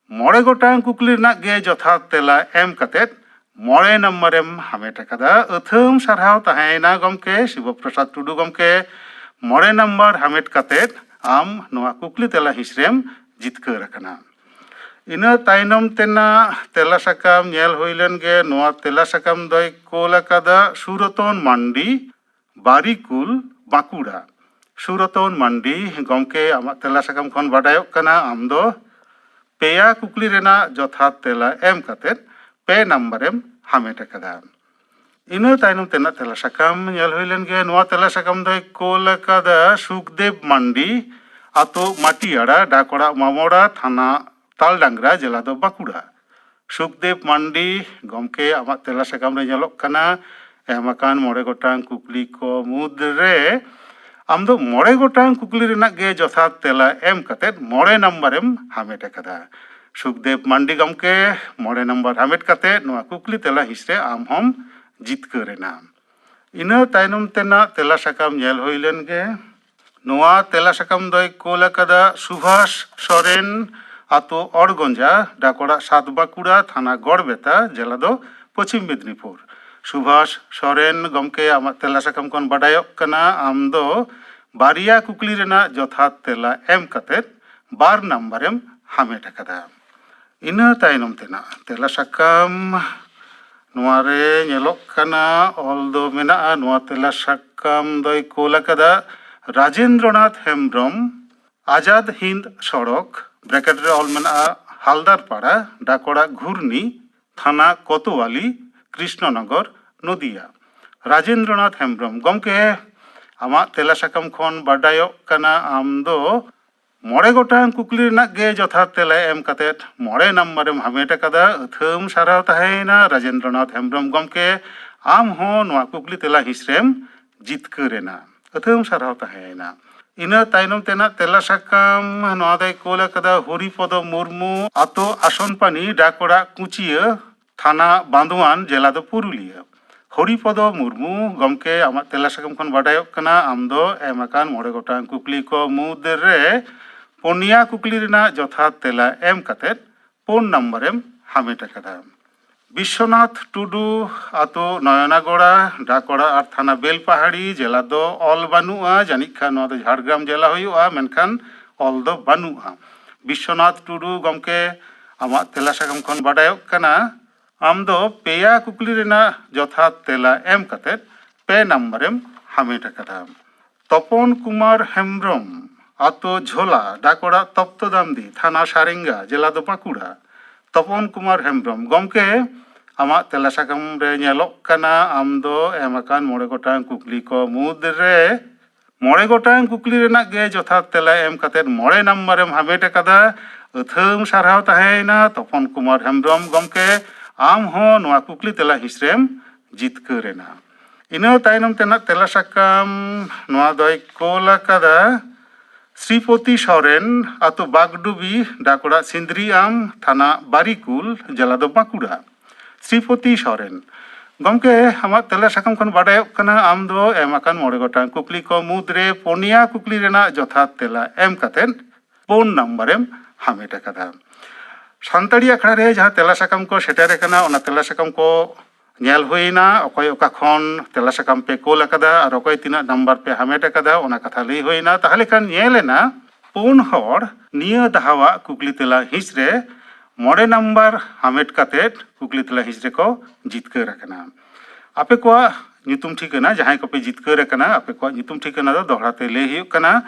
ᱢᱚᱬᱮ ᱜᱚᱴᱟᱝ ᱠᱩᱠᱞᱤ ᱨᱮᱱᱟᱜ ᱜᱮ ᱡᱚᱛᱷᱟᱛ ᱛᱮᱞᱟ ᱮᱢ ᱠᱟᱛᱮᱫ ᱢᱚᱬᱮ ᱱᱟᱢᱵᱟᱨᱮᱢ ᱦᱟᱢᱮᱴ ᱟᱠᱟᱫᱟ᱾ ᱟᱹᱛᱷᱟᱹᱢ ᱥᱟᱨᱦᱟᱣ ᱛᱟᱦᱮᱸᱭᱮᱱᱟ ᱜᱚᱢᱠᱮ, ᱥᱤᱵᱚ ᱯᱨᱚᱥᱟᱫᱽ ᱴᱩᱰᱩ ᱜᱚᱢᱠᱮ, ᱢᱚᱬᱮ ᱱᱟᱢᱵᱟᱨ ᱦᱟᱢᱮᱴ ᱠᱟᱛᱮᱫ ᱟᱢ ᱱᱚᱣᱟ ᱠᱩᱠᱞᱤ ᱛᱮᱞᱟ ᱦᱤᱸᱥ ᱨᱮᱢ ᱡᱤᱛᱠᱟᱹᱨ ᱟᱠᱟᱱᱟ᱾ ᱤᱱᱟᱹ ᱛᱟᱭᱱᱚᱢ ᱛᱮᱱᱟᱜ ᱛᱮᱞᱟ ᱥᱟᱠᱟᱢ ᱧᱮᱞ ᱦᱩᱭ ᱞᱮᱱ ᱜᱮ᱾ ᱱᱚᱣᱟ ᱛᱮᱞᱟ ᱥᱟᱠᱟᱢ ᱫᱚᱭ ᱠᱳᱞ ᱟᱠᱟᱫᱟ ᱥᱩᱨᱚᱛᱚᱱ ᱢᱟᱱᱰᱤ, ᱵᱟᱨᱤᱠᱩᱞ, ᱵᱟᱸᱠᱩᱲᱟ᱾ ᱥᱩᱨᱚᱛᱚᱱ ᱢᱟᱱᱰᱤ ᱜᱚᱢᱠᱮ, ᱟᱢᱟᱜ ᱛᱮᱞᱟ ᱥᱟᱠᱟᱢ ᱠᱷᱚᱱ ᱵᱟᱰᱟᱭᱚᱜ ᱠᱟᱱᱟ ᱟᱢ ᱫᱚ ᱯᱮᱭᱟ ᱠᱩᱠᱞᱤ ᱨᱮᱱᱟᱜ ᱡᱚᱛᱷᱟᱛ ᱛᱮᱞᱟ ᱮᱢ ᱠᱟᱛᱮᱫ ᱯᱮ ᱱᱟᱢᱵᱟᱨᱮᱢ ᱦᱟᱢᱮᱴ ᱟᱠᱟᱫᱟ᱾ ᱤᱱᱟᱹ ᱛᱟᱭᱱᱚᱢ ᱛᱮᱱᱟᱜ ᱛᱮᱞᱟ ᱥᱟᱠᱟᱢ ᱧᱮᱞ ᱦᱩᱭ ᱞᱮᱱ ᱜᱮ᱾ ᱱᱚᱣᱟ ᱛᱮᱞᱟ ᱥᱟᱠᱟᱢ ᱫᱚᱭ ᱠᱳᱞ ᱟᱠᱟᱫᱟ ᱥᱩᱠᱫᱮᱵ ᱢᱟᱱᱰᱤ, ᱟᱛᱳ ᱢᱟᱴᱤᱭᱟᱲᱟ, ᱰᱟᱠ ᱚᱲᱟᱜ ᱢᱟᱢᱚᱲᱟ, ᱛᱷᱟᱱᱟ ᱛᱟᱞᱰᱟᱝᱨᱟ, ᱡᱮᱞᱟ ᱫᱚ ᱵᱟᱸᱠᱩᱲᱟ᱾ ᱥᱩᱠᱫᱮᱵ ᱢᱟᱱᱰᱤ ᱜᱚᱢᱠᱮ, ᱟᱢᱟᱜ ᱛᱮᱞᱟ ᱥᱟᱠᱟᱢ ᱨᱮ ᱧᱮᱞᱚᱜ ᱠᱟᱱᱟ ᱮᱢ ᱟᱠᱟᱱ ᱢᱚᱬᱮ ᱜᱚᱴᱟᱝ ᱠᱩᱠᱞᱤ ᱠᱚ ᱢᱩᱫᱽ ᱨᱮ ᱟᱢ ᱫᱚ ᱢᱚᱬᱮ ᱜᱚᱴᱟᱝ ᱠᱩᱠᱞᱤ ᱨᱮᱱᱟᱜ ᱜᱮ ᱡᱚᱛᱷᱟᱛ ᱛᱮᱞᱟ ᱮᱢ ᱠᱟᱛᱮ ᱢᱚᱬᱮ ᱱᱟᱢᱵᱟᱨ ᱮᱢ ᱦᱟᱢᱮᱴ ᱟᱠᱟᱫᱟ᱾ ᱥᱩᱠᱫᱮᱵ ᱢᱟᱱᱰᱤ ᱜᱚᱢᱠᱮ, ᱢᱚᱬᱮ ᱱᱟᱢᱵᱟᱨ ᱦᱟᱢᱮᱴ ᱠᱟᱛᱮ ᱱᱚᱣᱟ ᱠᱩᱠᱞᱤ ᱛᱮᱞᱟ ᱦᱤᱸᱥ ᱨᱮ ᱟᱢ ᱦᱚᱸᱢ ᱡᱤᱛᱠᱟᱹᱨ ᱮᱱᱟ᱾ ᱤᱱᱟᱹ ᱛᱟᱭᱱᱚᱢ ᱛᱮᱱᱟᱜ ᱛᱮᱞᱟ ᱥᱟᱠᱟᱢ ᱧᱮᱞ ᱦᱩᱭ ᱞᱮᱱ ᱜᱮ᱾ ᱱᱚᱣᱟ ᱛᱮᱞᱟ ᱥᱟᱠᱟᱢ ᱫᱚᱭ ᱠᱳᱞ ᱟᱠᱟᱫᱟ ᱥᱩᱵᱷᱟᱥ ᱥᱚᱨᱮᱱ, ᱟᱛᱳ ᱚᱲᱜᱚᱸᱡᱟ, ᱰᱟᱠ ᱚᱲᱟᱜ ᱥᱟᱛ ᱵᱟᱸᱠᱩᱲᱟ, ᱛᱷᱟᱱᱟ ᱜᱚᱲᱵᱮᱛᱟ, ᱡᱮᱞᱟ ᱫᱚ ᱯᱚᱪᱷᱤᱢ ᱢᱮᱫᱽᱱᱤᱯᱩᱨ᱾ ᱥᱩᱵᱷᱟᱥ ᱥᱚᱨᱮᱱ ᱜᱚᱢᱠᱮ, ᱟᱢᱟᱜ ᱛᱮᱞᱟ ᱥᱟᱠᱟᱢ ᱠᱷᱚᱱ ᱵᱟᱰᱟᱭᱚᱜ ᱠᱟᱱᱟ ᱟᱢ ᱫᱚ ᱵᱟᱨᱭᱟ ᱠᱩᱠᱞᱤ ᱨᱮᱱᱟᱜ ᱡᱚᱛᱷᱟᱛ ᱛᱮᱞᱟ ᱮᱢ ᱠᱟᱛᱮ ᱵᱟᱨ ᱱᱟᱢᱵᱟᱨᱮᱢ ᱦᱟᱢᱮᱴ ᱟᱠᱟᱫᱟ᱾ ᱤᱱᱟᱹ ᱛᱟᱭᱱᱚᱢ ᱛᱮᱱᱟᱜ ᱛᱮᱞᱟ ᱥᱟᱠᱟᱢ ᱱᱚᱣᱟ ᱨᱮ ᱧᱮᱞᱚᱜ ᱠᱟᱱᱟ, ᱚᱞ ᱫᱚ ᱢᱮᱱᱟᱜᱼᱟ, ᱱᱚᱣᱟ ᱛᱮᱞᱟ ᱥᱟᱠᱟᱢ ᱫᱚᱭ ᱠᱳᱞ ᱟᱠᱟᱫᱟ ᱨᱟᱡᱮᱱᱫᱨᱚᱱᱟᱛᱷ ᱦᱮᱢᱵᱨᱚᱢ, ᱟᱡᱟᱫ ᱦᱤᱱᱫ ᱥᱚᱲᱚᱠ, ᱵᱨᱮᱠᱮᱴ ᱨᱮ ᱚᱞ ᱢᱮᱱᱟᱜᱼᱟ ᱦᱟᱞᱫᱟᱨᱯᱟᱲᱟ, ᱰᱟᱠ ᱚᱲᱟᱜ ᱜᱷᱩᱨᱱᱤ, ᱛᱷᱟᱱᱟ ᱠᱳᱛᱳᱣᱟᱞᱤ, ᱠᱨᱤᱥᱱᱚᱱᱚᱜᱚᱨ, ᱱᱚᱫᱤᱭᱟ᱾ ᱨᱟᱡᱮᱱᱫᱨᱚᱱᱟᱛᱷ ᱦᱮᱢᱵᱨᱚᱢ ᱜᱚᱢᱠᱮ, ᱟᱢᱟᱜ ᱛᱮᱞᱟ ᱥᱟᱠᱟᱢ ᱠᱷᱚᱱ ᱵᱟᱰᱟᱭᱚᱜ ᱠᱟᱱᱟ ᱟᱢ ᱫᱚ ᱢᱚᱬᱮ ᱜᱚᱴᱟᱝ ᱠᱩᱠᱞᱤ ᱨᱮᱱᱟᱜ ᱜᱮ ᱡᱚᱛᱷᱟᱛ ᱛᱮᱞᱟ ᱮᱢ ᱠᱟᱛᱮ ᱢᱚᱬᱮ ᱱᱟᱢᱵᱟᱨᱮᱢ ᱦᱟᱢᱮᱴ ᱟᱠᱟᱫᱟ᱾ ᱟᱹᱛᱷᱟᱹᱢ ᱥᱟᱨᱦᱟᱣ ᱛᱟᱦᱮᱸᱭᱮᱱᱟ ᱨᱟᱡᱮᱱᱫᱨᱚᱱᱟᱛᱷ ᱦᱮᱢᱵᱨᱚᱢ ᱜᱚᱢᱠᱮ, ᱟᱢ ᱦᱚᱸ ᱱᱚᱣᱟ ᱠᱩᱠᱞᱤ ᱛᱮᱞᱟ ᱦᱤᱸᱥ ᱨᱮᱢ ᱡᱤᱛᱠᱟᱹᱨ ᱮᱱᱟ᱾ ᱟᱹᱛᱷᱟᱹᱢ ᱥᱟᱨᱦᱟᱣ ᱛᱟᱦᱮᱸᱭᱮᱱᱟ᱾ ᱤᱱᱟᱹ ᱛᱟᱭᱱᱚᱢ ᱛᱮᱱᱟᱜ ᱛᱮᱞᱟ ᱥᱟᱠᱟᱢ ᱱᱚᱣᱟ ᱫᱚᱭ ᱠᱳᱞ ᱟᱠᱟᱫᱟ ᱦᱚᱨᱤᱯᱚᱫᱚ ᱢᱩᱨᱢᱩ, ᱟᱛᱳ ᱟᱥᱚᱱᱯᱟᱱᱤ, ᱰᱟᱠ ᱚᱲᱟᱜ ᱠᱩᱪᱤᱭᱟᱹ, ᱛᱷᱟᱱᱟ ᱵᱟᱸᱫᱳᱣᱟᱱ, ᱡᱮᱞᱟ ᱫᱚ ᱯᱩᱨᱩᱞᱤᱭᱟᱹ᱾ ᱦᱚᱨᱤᱯᱚᱫᱚ ᱢᱩᱨᱢᱩ ᱜᱚᱢᱠᱮ, ᱟᱢᱟᱜ ᱛᱮᱞᱟ ᱥᱟᱠᱟᱢ ᱠᱷᱚᱱ ᱵᱟᱰᱟᱭᱚᱜ ᱠᱟᱱᱟ ᱟᱢ ᱫᱚ ᱮᱢ ᱟᱠᱟᱱ ᱢᱚᱬᱮ ᱜᱚᱴᱟᱝ ᱠᱩᱠᱞᱤ ᱠᱚ ᱢᱩᱫᱽ ᱨᱮ ᱯᱩᱱᱭᱟ ᱠᱩᱠᱞᱤ ᱨᱮᱱᱟᱜ ᱡᱚᱛᱷᱟᱛ ᱛᱮᱞᱟ ᱮᱢ ᱠᱟᱛᱮ ᱯᱩᱱ ᱱᱟᱢᱵᱟᱨᱮᱢ ᱦᱟᱢᱮᱴ ᱟᱠᱟᱫᱟ᱾ ᱵᱤᱥᱥᱚᱱᱟᱛᱷ ᱴᱩᱰᱩ, ᱟᱛᱳ ᱱᱚᱭᱚᱱᱟᱜᱚᱲᱟ, ᱰᱟᱠ ᱚᱲᱟᱜ ᱟᱨ ᱛᱷᱟᱱᱟ ᱵᱮᱞᱯᱟᱦᱟᱲᱤ, ᱡᱮᱞᱟ ᱫᱚ ᱚᱞ ᱵᱟᱹᱱᱩᱜᱼᱟ, ᱡᱟᱹᱱᱤᱡ ᱠᱷᱟᱱ ᱱᱚᱣᱟ ᱫᱚ ᱡᱷᱟᱲᱜᱨᱟᱢ ᱡᱮᱞᱟ ᱦᱩᱭᱩᱜᱼᱟ, ᱢᱮᱱᱠᱷᱟᱱ ᱚᱞ ᱫᱚ ᱵᱟᱹᱱᱩᱜᱼᱟ᱾ ᱵᱤᱥᱥᱚᱱᱟᱛᱷ ᱴᱩᱰᱩ ᱜᱚᱢᱠᱮ, ᱟᱢᱟᱜ ᱛᱮᱞᱟ ᱥᱟᱠᱟᱢ ᱠᱷᱚᱱ ᱵᱟᱰᱟᱭᱚᱜ ᱠᱟᱱᱟ ᱟᱢ ᱫᱚ ᱯᱮᱭᱟ ᱠᱩᱠᱞᱤ ᱨᱮᱱᱟᱜ ᱡᱚᱛᱷᱟᱛ ᱛᱮᱞᱟ ᱮᱢ ᱠᱟᱛᱮ ᱯᱮ ᱱᱟᱢᱵᱟᱨᱮᱢ ᱦᱟᱢᱮᱴ ᱟᱠᱟᱫᱟ᱾ ᱛᱚᱯᱚᱱ ᱠᱩᱢᱟᱨ ᱦᱮᱢᱵᱨᱚᱢ, ᱟᱛᱳ ᱡᱷᱳᱞᱟ, ᱰᱟᱠ ᱚᱲᱟᱜ ᱛᱚᱯᱛᱚᱫᱟᱢᱰᱤ, ᱛᱷᱟᱱᱟ ᱥᱟᱨᱮᱝᱜᱟ, ᱡᱮᱞᱟ ᱫᱚ ᱵᱟᱸᱠᱩᱲᱟ᱾ ᱛᱚᱯᱚᱱ ᱠᱩᱢᱟᱨ ᱦᱮᱢᱵᱨᱚᱢ ᱜᱚᱢᱠᱮ, ᱟᱢᱟᱜ ᱛᱮᱞᱟ ᱥᱟᱠᱟᱢ ᱨᱮ ᱧᱮᱞᱚᱜ ᱠᱟᱱᱟ ᱟᱢ ᱫᱚ ᱮᱢ ᱟᱠᱟᱱ ᱢᱚᱬᱮ ᱜᱚᱴᱟᱝ ᱠᱩᱠᱞᱤ ᱠᱚ ᱢᱩᱫᱽ ᱨᱮ ᱢᱚᱬᱮ ᱜᱚᱴᱟᱝ ᱠᱩᱠᱞᱤ ᱨᱮᱱᱟᱜ ᱜᱮ ᱡᱚᱛᱷᱟᱛ ᱛᱮᱞᱟ ᱮᱢ ᱠᱟᱛᱮ ᱢᱚᱬᱮ ᱱᱟᱢᱵᱟᱨᱮᱢ ᱦᱟᱢᱮᱴ ᱟᱠᱟᱫᱟ᱾ ᱟᱹᱛᱷᱟᱹᱢ ᱥᱟᱨᱦᱟᱣ ᱛᱟᱦᱮᱸᱭᱮᱱᱟ ᱛᱚᱯᱚᱱ ᱠᱩᱢᱟᱨ ᱦᱮᱢᱵᱽᱨᱚᱢ ᱜᱚᱢᱠᱮ, ᱟᱢ ᱦᱚᱸ ᱱᱚᱣᱟ ᱠᱩᱠᱞᱤ ᱛᱮᱞᱟ ᱦᱤᱸᱥ ᱨᱮᱢ ᱡᱤᱛᱠᱟᱹᱨ ᱮᱱᱟ᱾ ᱤᱱᱟᱹ ᱛᱟᱭᱱᱚᱢ ᱛᱮᱱᱟᱜ ᱛᱮᱞᱟ ᱥᱟᱠᱟᱢ ᱱᱚᱣᱟ ᱫᱚᱭ ᱠᱳᱞ ᱟᱠᱟᱫᱟ ᱥᱨᱤᱯᱚᱛᱤ ᱥᱚᱨᱮᱱ, ᱟᱛᱳ ᱵᱟᱜᱰᱩᱵᱤ, ᱰᱟᱠ ᱚᱲᱟᱜ ᱥᱤᱸᱫᱽᱨᱤᱭᱟᱢ, ᱛᱷᱟᱱᱟ ᱵᱟᱨᱤᱠᱩᱞ, ᱡᱮᱞᱟ ᱫᱚ ᱵᱟᱸᱠᱩᱲᱟ᱾ ᱥᱨᱤᱯᱚᱛᱤ ᱥᱚᱨᱮᱱ, ᱜᱚᱢᱠᱮ, ᱟᱢᱟᱜ ᱛᱮᱞᱟ ᱥᱟᱠᱟᱢ ᱠᱷᱚᱱ ᱵᱟᱰᱟᱭᱚᱜ ᱠᱟᱱᱟ, ᱟᱢ ᱫᱚ ᱮᱢ ᱟᱠᱟᱱ ᱢᱚᱬᱮ ᱜᱚᱴᱟᱝ ᱠᱩᱠᱞᱤ ᱠᱚ ᱢᱩᱫᱽᱨᱮ ᱯᱩᱱᱭᱟ ᱠᱩᱠᱞᱤ ᱨᱮᱱᱟᱜ ᱡᱚᱛᱷᱟᱛ ᱛᱮᱞᱟ ᱮᱢ ᱠᱟᱛᱮᱫ ᱯᱩᱱ ᱱᱟᱢᱵᱟᱨ ᱮᱢ ᱦᱟᱢᱮᱴ ᱟᱠᱟᱫᱟ᱾ ᱥᱟᱱᱛᱟᱲᱤ ᱟᱠᱷᱲᱟ ᱨᱮ ᱡᱟᱦᱟᱸ ᱛᱮᱞᱟ ᱥᱟᱠᱟᱢ ᱠᱚ ᱥᱮᱴᱮᱨ ᱟᱠᱟᱱᱟ, ᱚᱱᱟ ᱛᱮᱞᱟ ᱥᱟᱠᱟᱢ ᱠᱚ ᱧᱮᱞ ᱦᱩᱭᱱᱟ, ᱚᱠᱚᱭ ᱚᱠᱟ ᱠᱷᱚᱱ ᱛᱮᱞᱟ ᱥᱟᱠᱟᱢ ᱯᱮ ᱠᱳᱞ ᱟᱠᱟᱫᱟ ᱟᱨ ᱚᱠᱚᱭ ᱛᱤᱱᱟᱹᱜ ᱱᱟᱢᱵᱟᱨ ᱯᱮ ᱦᱟᱢᱮᱴ ᱟᱠᱟᱫᱟ, ᱚᱱᱟ ᱠᱟᱛᱷᱟ ᱞᱟᱹᱭ ᱦᱩᱭᱱᱟ᱾ ᱛᱟᱦᱚᱞᱮ ᱠᱷᱟᱱ ᱧᱮᱞ ᱮᱱᱟ, ᱯᱩᱱ ᱦᱚᱲ ᱱᱤᱭᱟᱹ ᱫᱷᱟᱣᱟᱜ ᱠᱩᱠᱞᱤ ᱛᱮᱞᱟ ᱦᱤᱸᱥ ᱨᱮ ᱢᱚᱬᱮ ᱱᱟᱢᱵᱟᱨ ᱦᱟᱢᱮᱴ ᱠᱟᱛᱮᱫ ᱠᱩᱠᱞᱤ ᱛᱮᱞᱟ ᱦᱤᱸᱥ ᱨᱮᱠᱚ ᱡᱤᱛᱠᱟᱹᱨ ᱟᱠᱟᱱᱟ᱾ ᱟᱯᱮ ᱠᱚᱣᱟᱜ ᱧᱩᱛᱩᱢ ᱴᱷᱤᱠᱟᱹᱱᱟ, ᱡᱟᱦᱟᱸᱭ ᱠᱚᱯᱮ ᱡᱤᱛᱠᱟᱹᱨ ᱟᱠᱟᱱᱟ, ᱟᱯᱮ ᱠᱚᱣᱟᱜ ᱧᱩᱛᱩᱢ ᱴᱷᱤᱠᱟᱹᱱᱟ ᱫᱚ ᱫᱚᱦᱲᱟ ᱛᱮ ᱞᱟᱹᱭ ᱦᱩᱭᱩᱜ ᱠᱟᱱᱟ,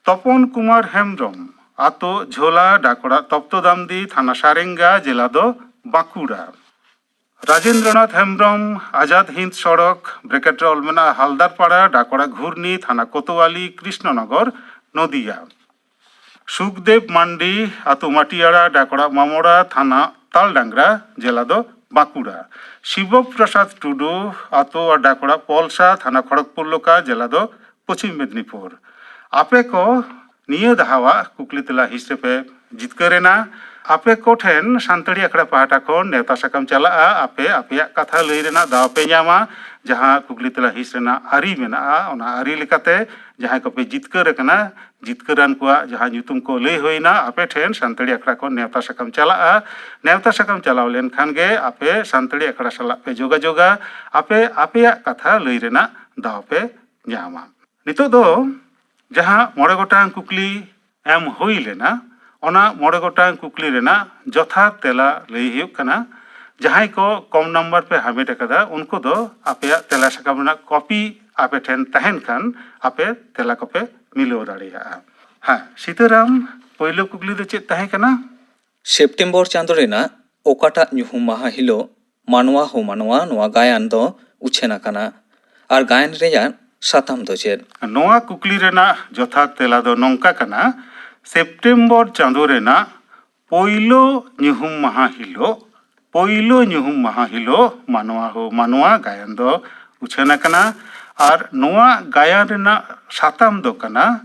ᱛᱚᱯᱚᱱ ᱠᱩᱢᱟᱨ ᱦᱮᱢᱵᱽᱨᱚᱢ, ᱟᱛᱳ ᱡᱷᱳᱞᱟ, ᱰᱟᱠ ᱚᱲᱟᱜ ᱛᱚᱯᱛᱚᱫᱟᱢᱫᱤ, ᱛᱷᱟᱱᱟ ᱥᱟᱨᱮᱝᱜᱟ, ᱡᱮᱞᱟ ᱫᱚ ᱵᱟᱸᱠᱩᱲᱟ᱾ ᱨᱟᱡᱮᱱᱫᱨᱚᱱᱟᱛᱷ ᱦᱮᱢᱵᱽᱨᱚᱢ, ᱟᱡᱟᱫ ᱦᱤᱱᱫ ᱥᱚᱲᱚᱠ, ᱵᱨᱮᱠᱮᱴ ᱨᱮ ᱚᱞ ᱢᱮᱱᱟᱜᱼᱟ, ᱦᱟᱞᱫᱟᱨᱯᱟᱲᱟ, ᱰᱟᱠ ᱚᱲᱟᱜ ᱜᱷᱩᱨᱱᱤ, ᱛᱷᱟᱱᱟ ᱠᱳᱛᱳᱣᱟᱞᱤ, ᱠᱨᱤᱥᱱᱚᱱᱚᱜᱚᱨ, ᱱᱚᱫᱤᱭᱟ᱾ ᱥᱩᱠᱫᱮᱵ ᱢᱟᱱᱰᱤ, ᱟᱛᱳ ᱢᱟᱴᱤᱭᱟᱲᱟ, ᱰᱟᱠ ᱚᱲᱟᱜ ᱢᱟᱢᱚᱲᱟ, ᱛᱷᱟᱱᱟ ᱛᱟᱞᱰᱟᱝᱜᱽᱨᱟ, ᱡᱮᱞᱟ ᱫᱚ ᱵᱟᱸᱠᱩᱲᱟ᱾ ᱥᱤᱵᱚ ᱯᱨᱚᱥᱟᱫᱽ ᱴᱩᱰᱩ, ᱟᱛᱳ ᱟᱨ ᱰᱟᱠ ᱚᱲᱟᱜ ᱯᱚᱞᱥᱟ, ᱛᱷᱟᱱᱟ ᱠᱷᱚᱲᱚᱜᱽᱯᱩᱨ ᱞᱳᱠᱟ, ᱡᱮᱞᱟ ᱫᱚ ᱯᱚᱪᱷᱤᱢ ᱢᱮᱫᱽᱱᱤᱯᱩᱨ᱾ ᱟᱯᱮ ᱠᱚ ᱱᱤᱭᱟᱹ ᱫᱷᱟᱣᱟᱜ ᱠᱩᱠᱞᱤ ᱛᱮᱞᱟ ᱦᱤᱸᱥ ᱨᱮᱯᱮ ᱡᱤᱛᱠᱟᱹᱨ ᱮᱱᱟ᱾ ᱟᱯᱮ ᱠᱚ ᱴᱷᱮᱱ ᱥᱟᱱᱛᱟᱲᱤ ᱟᱠᱷᱲᱟ ᱯᱟᱦᱴᱟ ᱠᱷᱚᱱ ᱱᱮᱣᱛᱟ ᱥᱟᱠᱟᱢ ᱪᱟᱞᱟᱜᱼᱟ᱾ ᱟᱯᱮ ᱟᱯᱮᱭᱟᱜ ᱠᱟᱛᱷᱟ ᱞᱟᱹᱭ ᱨᱮᱱᱟᱜ ᱫᱟᱣ ᱯᱮ ᱧᱟᱢᱟ᱾ ᱡᱟᱦᱟᱸ ᱠᱩᱠᱞᱤ ᱛᱮᱞᱟ ᱦᱤᱸᱥ ᱨᱮᱱᱟᱜ ᱟᱹᱨᱤ ᱢᱮᱱᱟᱜᱼᱟ, ᱚᱱᱟ ᱟᱹᱨᱤ ᱞᱮᱠᱟᱛᱮ ᱡᱟᱦᱟᱸᱭ ᱠᱚᱯᱮ ᱡᱤᱛᱠᱟᱹᱨ ᱟᱠᱟᱱᱟ, ᱡᱤᱛᱠᱟᱹᱨᱟᱱ ᱠᱚᱣᱟᱜ ᱡᱟᱦᱟᱸ ᱧᱩᱛᱩᱢ ᱠᱚ ᱞᱟᱹᱭ ᱦᱩᱭᱱᱟ, ᱟᱯᱮ ᱴᱷᱮᱱ ᱥᱟᱱᱛᱟᱲᱤ ᱟᱠᱷᱲᱟ ᱠᱷᱚᱱ ᱱᱮᱣᱛᱟ ᱥᱟᱠᱟᱢ ᱪᱟᱞᱟᱜᱼᱟ᱾ ᱱᱮᱣᱛᱟ ᱥᱟᱠᱟᱢ ᱪᱟᱞᱟᱣ ᱞᱮᱱᱠᱷᱟᱱ ᱜᱮ ᱟᱯᱮ ᱥᱟᱱᱛᱟᱲᱤ ᱟᱠᱷᱲᱟ ᱥᱟᱞᱟᱜ ᱯᱮ ᱡᱳᱜᱟᱡᱳᱜᱟ᱾ ᱟᱯᱮ ᱟᱯᱮᱭᱟᱜ ᱠᱟᱛᱷᱟ ᱞᱟᱹᱭ ᱨᱮᱱᱟᱜ ᱫᱟᱣ ᱯᱮ ᱧᱟᱢᱟ᱾ ᱱᱤᱛᱚᱜ ᱫᱚ ᱡᱟᱦᱟᱸ ᱢᱚᱬᱮ ᱜᱚᱴᱟᱝ ᱠᱩᱠᱞᱤ ᱮᱢ ᱦᱩᱭ ᱞᱮᱱᱟ, ᱚᱱᱟ ᱢᱚᱬᱮ ᱜᱚᱴᱟᱝ ᱠᱩᱠᱞᱤ ᱨᱮᱱᱟᱜ ᱡᱚᱛᱷᱟᱛ ᱛᱮᱞᱟ ᱞᱟᱹᱭ ᱦᱩᱭᱩᱜ ᱠᱟᱱᱟ, ᱡᱟᱦᱟᱸᱭ ᱠᱚ ᱠᱚᱢ ᱱᱟᱢᱵᱟᱨ ᱯᱮ ᱦᱟᱢᱮᱴ ᱟᱠᱟᱫᱟ, ᱩᱱᱠᱩ ᱫᱚ ᱟᱯᱮᱭᱟᱜ ᱛᱮᱞᱟ ᱥᱟᱠᱟᱢ ᱨᱮᱱᱟᱜ ᱠᱚᱯᱤ ᱟᱯᱮ ᱴᱷᱮᱱ ᱛᱟᱦᱮᱱ ᱠᱷᱟᱱ, ᱟᱯᱮ ᱛᱮᱞᱟ ᱠᱚᱯᱮ ᱢᱤᱞᱟᱹᱣ ᱫᱟᱲᱮᱭᱟᱜᱼᱟ᱾ ᱦᱮᱸ, ᱥᱤᱛᱟᱹᱨᱟᱢ, ᱯᱳᱭᱞᱳ ᱠᱩᱠᱞᱤ ᱫᱚ ᱪᱮᱫ ᱛᱟᱦᱮᱸ ᱠᱟᱱᱟ? ᱥᱮᱯᱴᱮᱢᱵᱚᱨ ᱪᱟᱸᱫᱚ ᱨᱮᱱᱟᱜ ᱚᱠᱟᱴᱟᱜ ᱧᱩᱦᱩᱢ ᱢᱟᱦᱟ ᱦᱤᱞᱳᱜ ᱢᱟᱱᱣᱟ ᱦᱚᱸ ᱢᱟᱱᱣᱟ ᱱᱚᱣᱟ ᱜᱟᱭᱟᱱ ᱫᱚ ᱩᱪᱷᱟᱹᱱ ᱟᱠᱟᱱᱟ? ᱟᱨ ᱜᱟᱭᱟᱱ ᱨᱮᱭᱟᱜ ᱥᱟᱛᱟᱢ ᱫᱚ ᱪᱮᱫ? ᱱᱚᱣᱟ ᱠᱩᱠᱞᱤ ᱨᱮᱱᱟᱜ ᱡᱚᱛᱷᱟᱛ ᱛᱮᱞᱟ ᱫᱚ ᱱᱚᱝᱠᱟ ᱠᱟᱱᱟ, ᱥᱮᱯᱴᱮᱢᱵᱚᱨ ᱪᱟᱸᱫᱳ ᱨᱮᱱᱟᱜ ᱯᱳᱭᱞᱳ ᱧᱩᱦᱩᱢ ᱢᱟᱦᱟ ᱦᱤᱞᱳᱜ, ᱯᱳᱭᱞᱳ ᱧᱩᱦᱩᱢ ᱢᱟᱦᱟ ᱦᱤᱞᱳᱜ ᱢᱟᱱᱣᱟ ᱦᱳ ᱢᱟᱱᱣᱟ ᱜᱟᱭᱟᱱ ᱫᱚ ᱩᱪᱷᱟᱹᱱ ᱟᱠᱟᱱᱟ᱾ ᱟᱨ ᱱᱚᱣᱟ ᱜᱟᱭᱟᱱ ᱨᱮᱱᱟᱜ ᱥᱟᱛᱟᱢ ᱫᱚ ᱠᱟᱱᱟ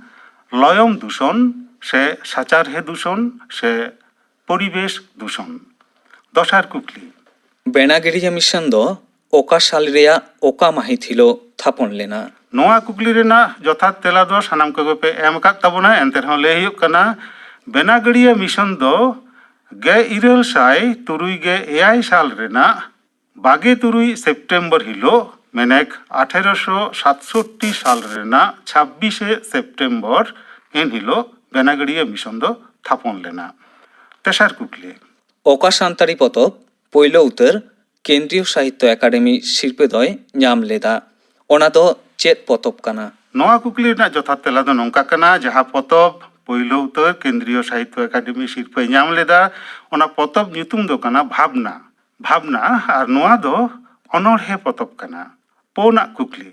ᱞᱚᱭᱚᱝ ᱫᱩᱥᱚᱱ ᱥᱮ ᱥᱟᱪᱟᱨᱦᱮ ᱫᱩᱥᱚᱱ ᱥᱮ ᱯᱚᱨᱤᱵᱮᱥ ᱫᱩᱥᱚᱱ᱾ ᱫᱚᱥᱟᱨ ᱠᱩᱠᱞᱤ᱾ ᱵᱮᱱᱟᱜᱤᱲᱤᱭᱟᱹ ᱢᱤᱥᱚᱱ ᱫᱚ ᱚᱠᱟ ᱥᱟᱞ ᱨᱮᱭᱟᱜ ᱚᱠᱟ ᱢᱟᱹᱦᱤᱛ ᱦᱤᱞᱳᱜ ᱛᱷᱟᱯᱚᱱ ᱞᱮᱱᱟ? ᱱᱚᱣᱟ ᱠᱩᱠᱞᱤ ᱨᱮᱱᱟᱜ ᱡᱚᱛᱷᱟᱛ ᱛᱮᱞᱟ ᱫᱚ ᱥᱟᱱᱟᱢ ᱠᱚᱜᱮ ᱯᱮ ᱮᱢ ᱟᱠᱟᱫ ᱛᱟᱵᱚᱱᱟ, ᱮᱱᱛᱮ ᱨᱮᱦᱚᱸ ᱞᱟᱹᱭ ᱦᱩᱭᱩᱜ ᱠᱟᱱᱟ, ᱵᱮᱱᱟᱜᱟᱹᱲᱤᱭᱟᱹ ᱢᱤᱥᱚᱱ ᱫᱚ ᱜᱮᱞ ᱤᱨᱟᱹᱞ ᱥᱟᱭ ᱛᱩᱨᱩᱭ ᱜᱮᱞ ᱮᱭᱟᱭ ᱥᱟᱞ ᱨᱮᱱᱟᱜ ᱵᱟᱜᱮ ᱛᱩᱨᱩᱭ ᱥᱮᱯᱴᱮᱢᱵᱚᱨ ᱦᱤᱞᱳᱜ, ᱢᱮᱱᱮᱠ ᱟᱴᱷᱮᱨᱚᱥᱚ ᱥᱟᱛᱥᱚᱴᱴᱤ ᱥᱟᱞ ᱨᱮᱱᱟᱜ ᱪᱷᱟᱵᱵᱤᱥᱮ ᱥᱮᱯᱴᱮᱢᱵᱚᱨ, ᱮᱱ ᱦᱤᱞᱳᱜ ᱵᱮᱱᱟᱜᱟᱹᱲᱤᱭᱟᱹ ᱢᱤᱥᱚᱱ ᱫᱚ ᱛᱷᱟᱯᱚᱱ ᱞᱮᱱᱟ᱾ ᱛᱮᱥᱟᱨ ᱠᱩᱠᱞᱤ᱾ ᱚᱠᱟ ᱥᱟᱱᱛᱟᱲᱤ ᱯᱚᱛᱚᱵ ᱯᱳᱭᱞᱳ ᱩᱛᱟᱹᱨ ᱠᱮᱱᱫᱨᱤᱭᱚ ᱥᱟᱦᱤᱛᱛᱚ ᱮᱠᱟᱰᱮᱢᱤ ᱥᱤᱨᱯᱟᱹ ᱫᱚᱭ ᱧᱟᱢ ᱞᱮᱫᱟ? ᱚᱱᱟ ᱫᱚ ᱪᱮᱫ ᱯᱚᱛᱚᱵ ᱠᱟᱱᱟ? ᱱᱚᱣᱟ ᱠᱩᱠᱞᱤ ᱨᱮᱱᱟᱜ ᱡᱚᱛᱷᱟᱛ ᱛᱮᱞᱟ ᱫᱚ ᱱᱚᱝᱠᱟ ᱠᱟᱱᱟ, ᱡᱟᱦᱟᱸ ᱯᱚᱛᱚᱵ ᱯᱳᱭᱞᱳ ᱩᱛᱟᱹᱨ ᱠᱮᱱᱫᱨᱤᱭᱚ ᱥᱟᱦᱤᱛᱛᱚ ᱮᱠᱟᱰᱮᱢᱤ ᱥᱤᱨᱯᱟᱹᱭ ᱧᱟᱢ ᱞᱮᱫᱟ, ᱚᱱᱟ ᱯᱚᱛᱚᱵ ᱧᱩᱛᱩᱢ ᱫᱚ ᱠᱟᱱᱟ ᱵᱷᱟᱵᱽᱱᱟ᱾ ᱵᱷᱟᱵᱽᱱᱟ, ᱟᱨ ᱱᱚᱣᱟ ᱫᱚ ᱚᱱᱚᱬᱦᱮ ᱯᱚᱛᱚᱵ ᱠᱟᱱᱟ᱾ ᱯᱳᱱᱟᱜ ᱠᱩᱠᱞᱤ᱾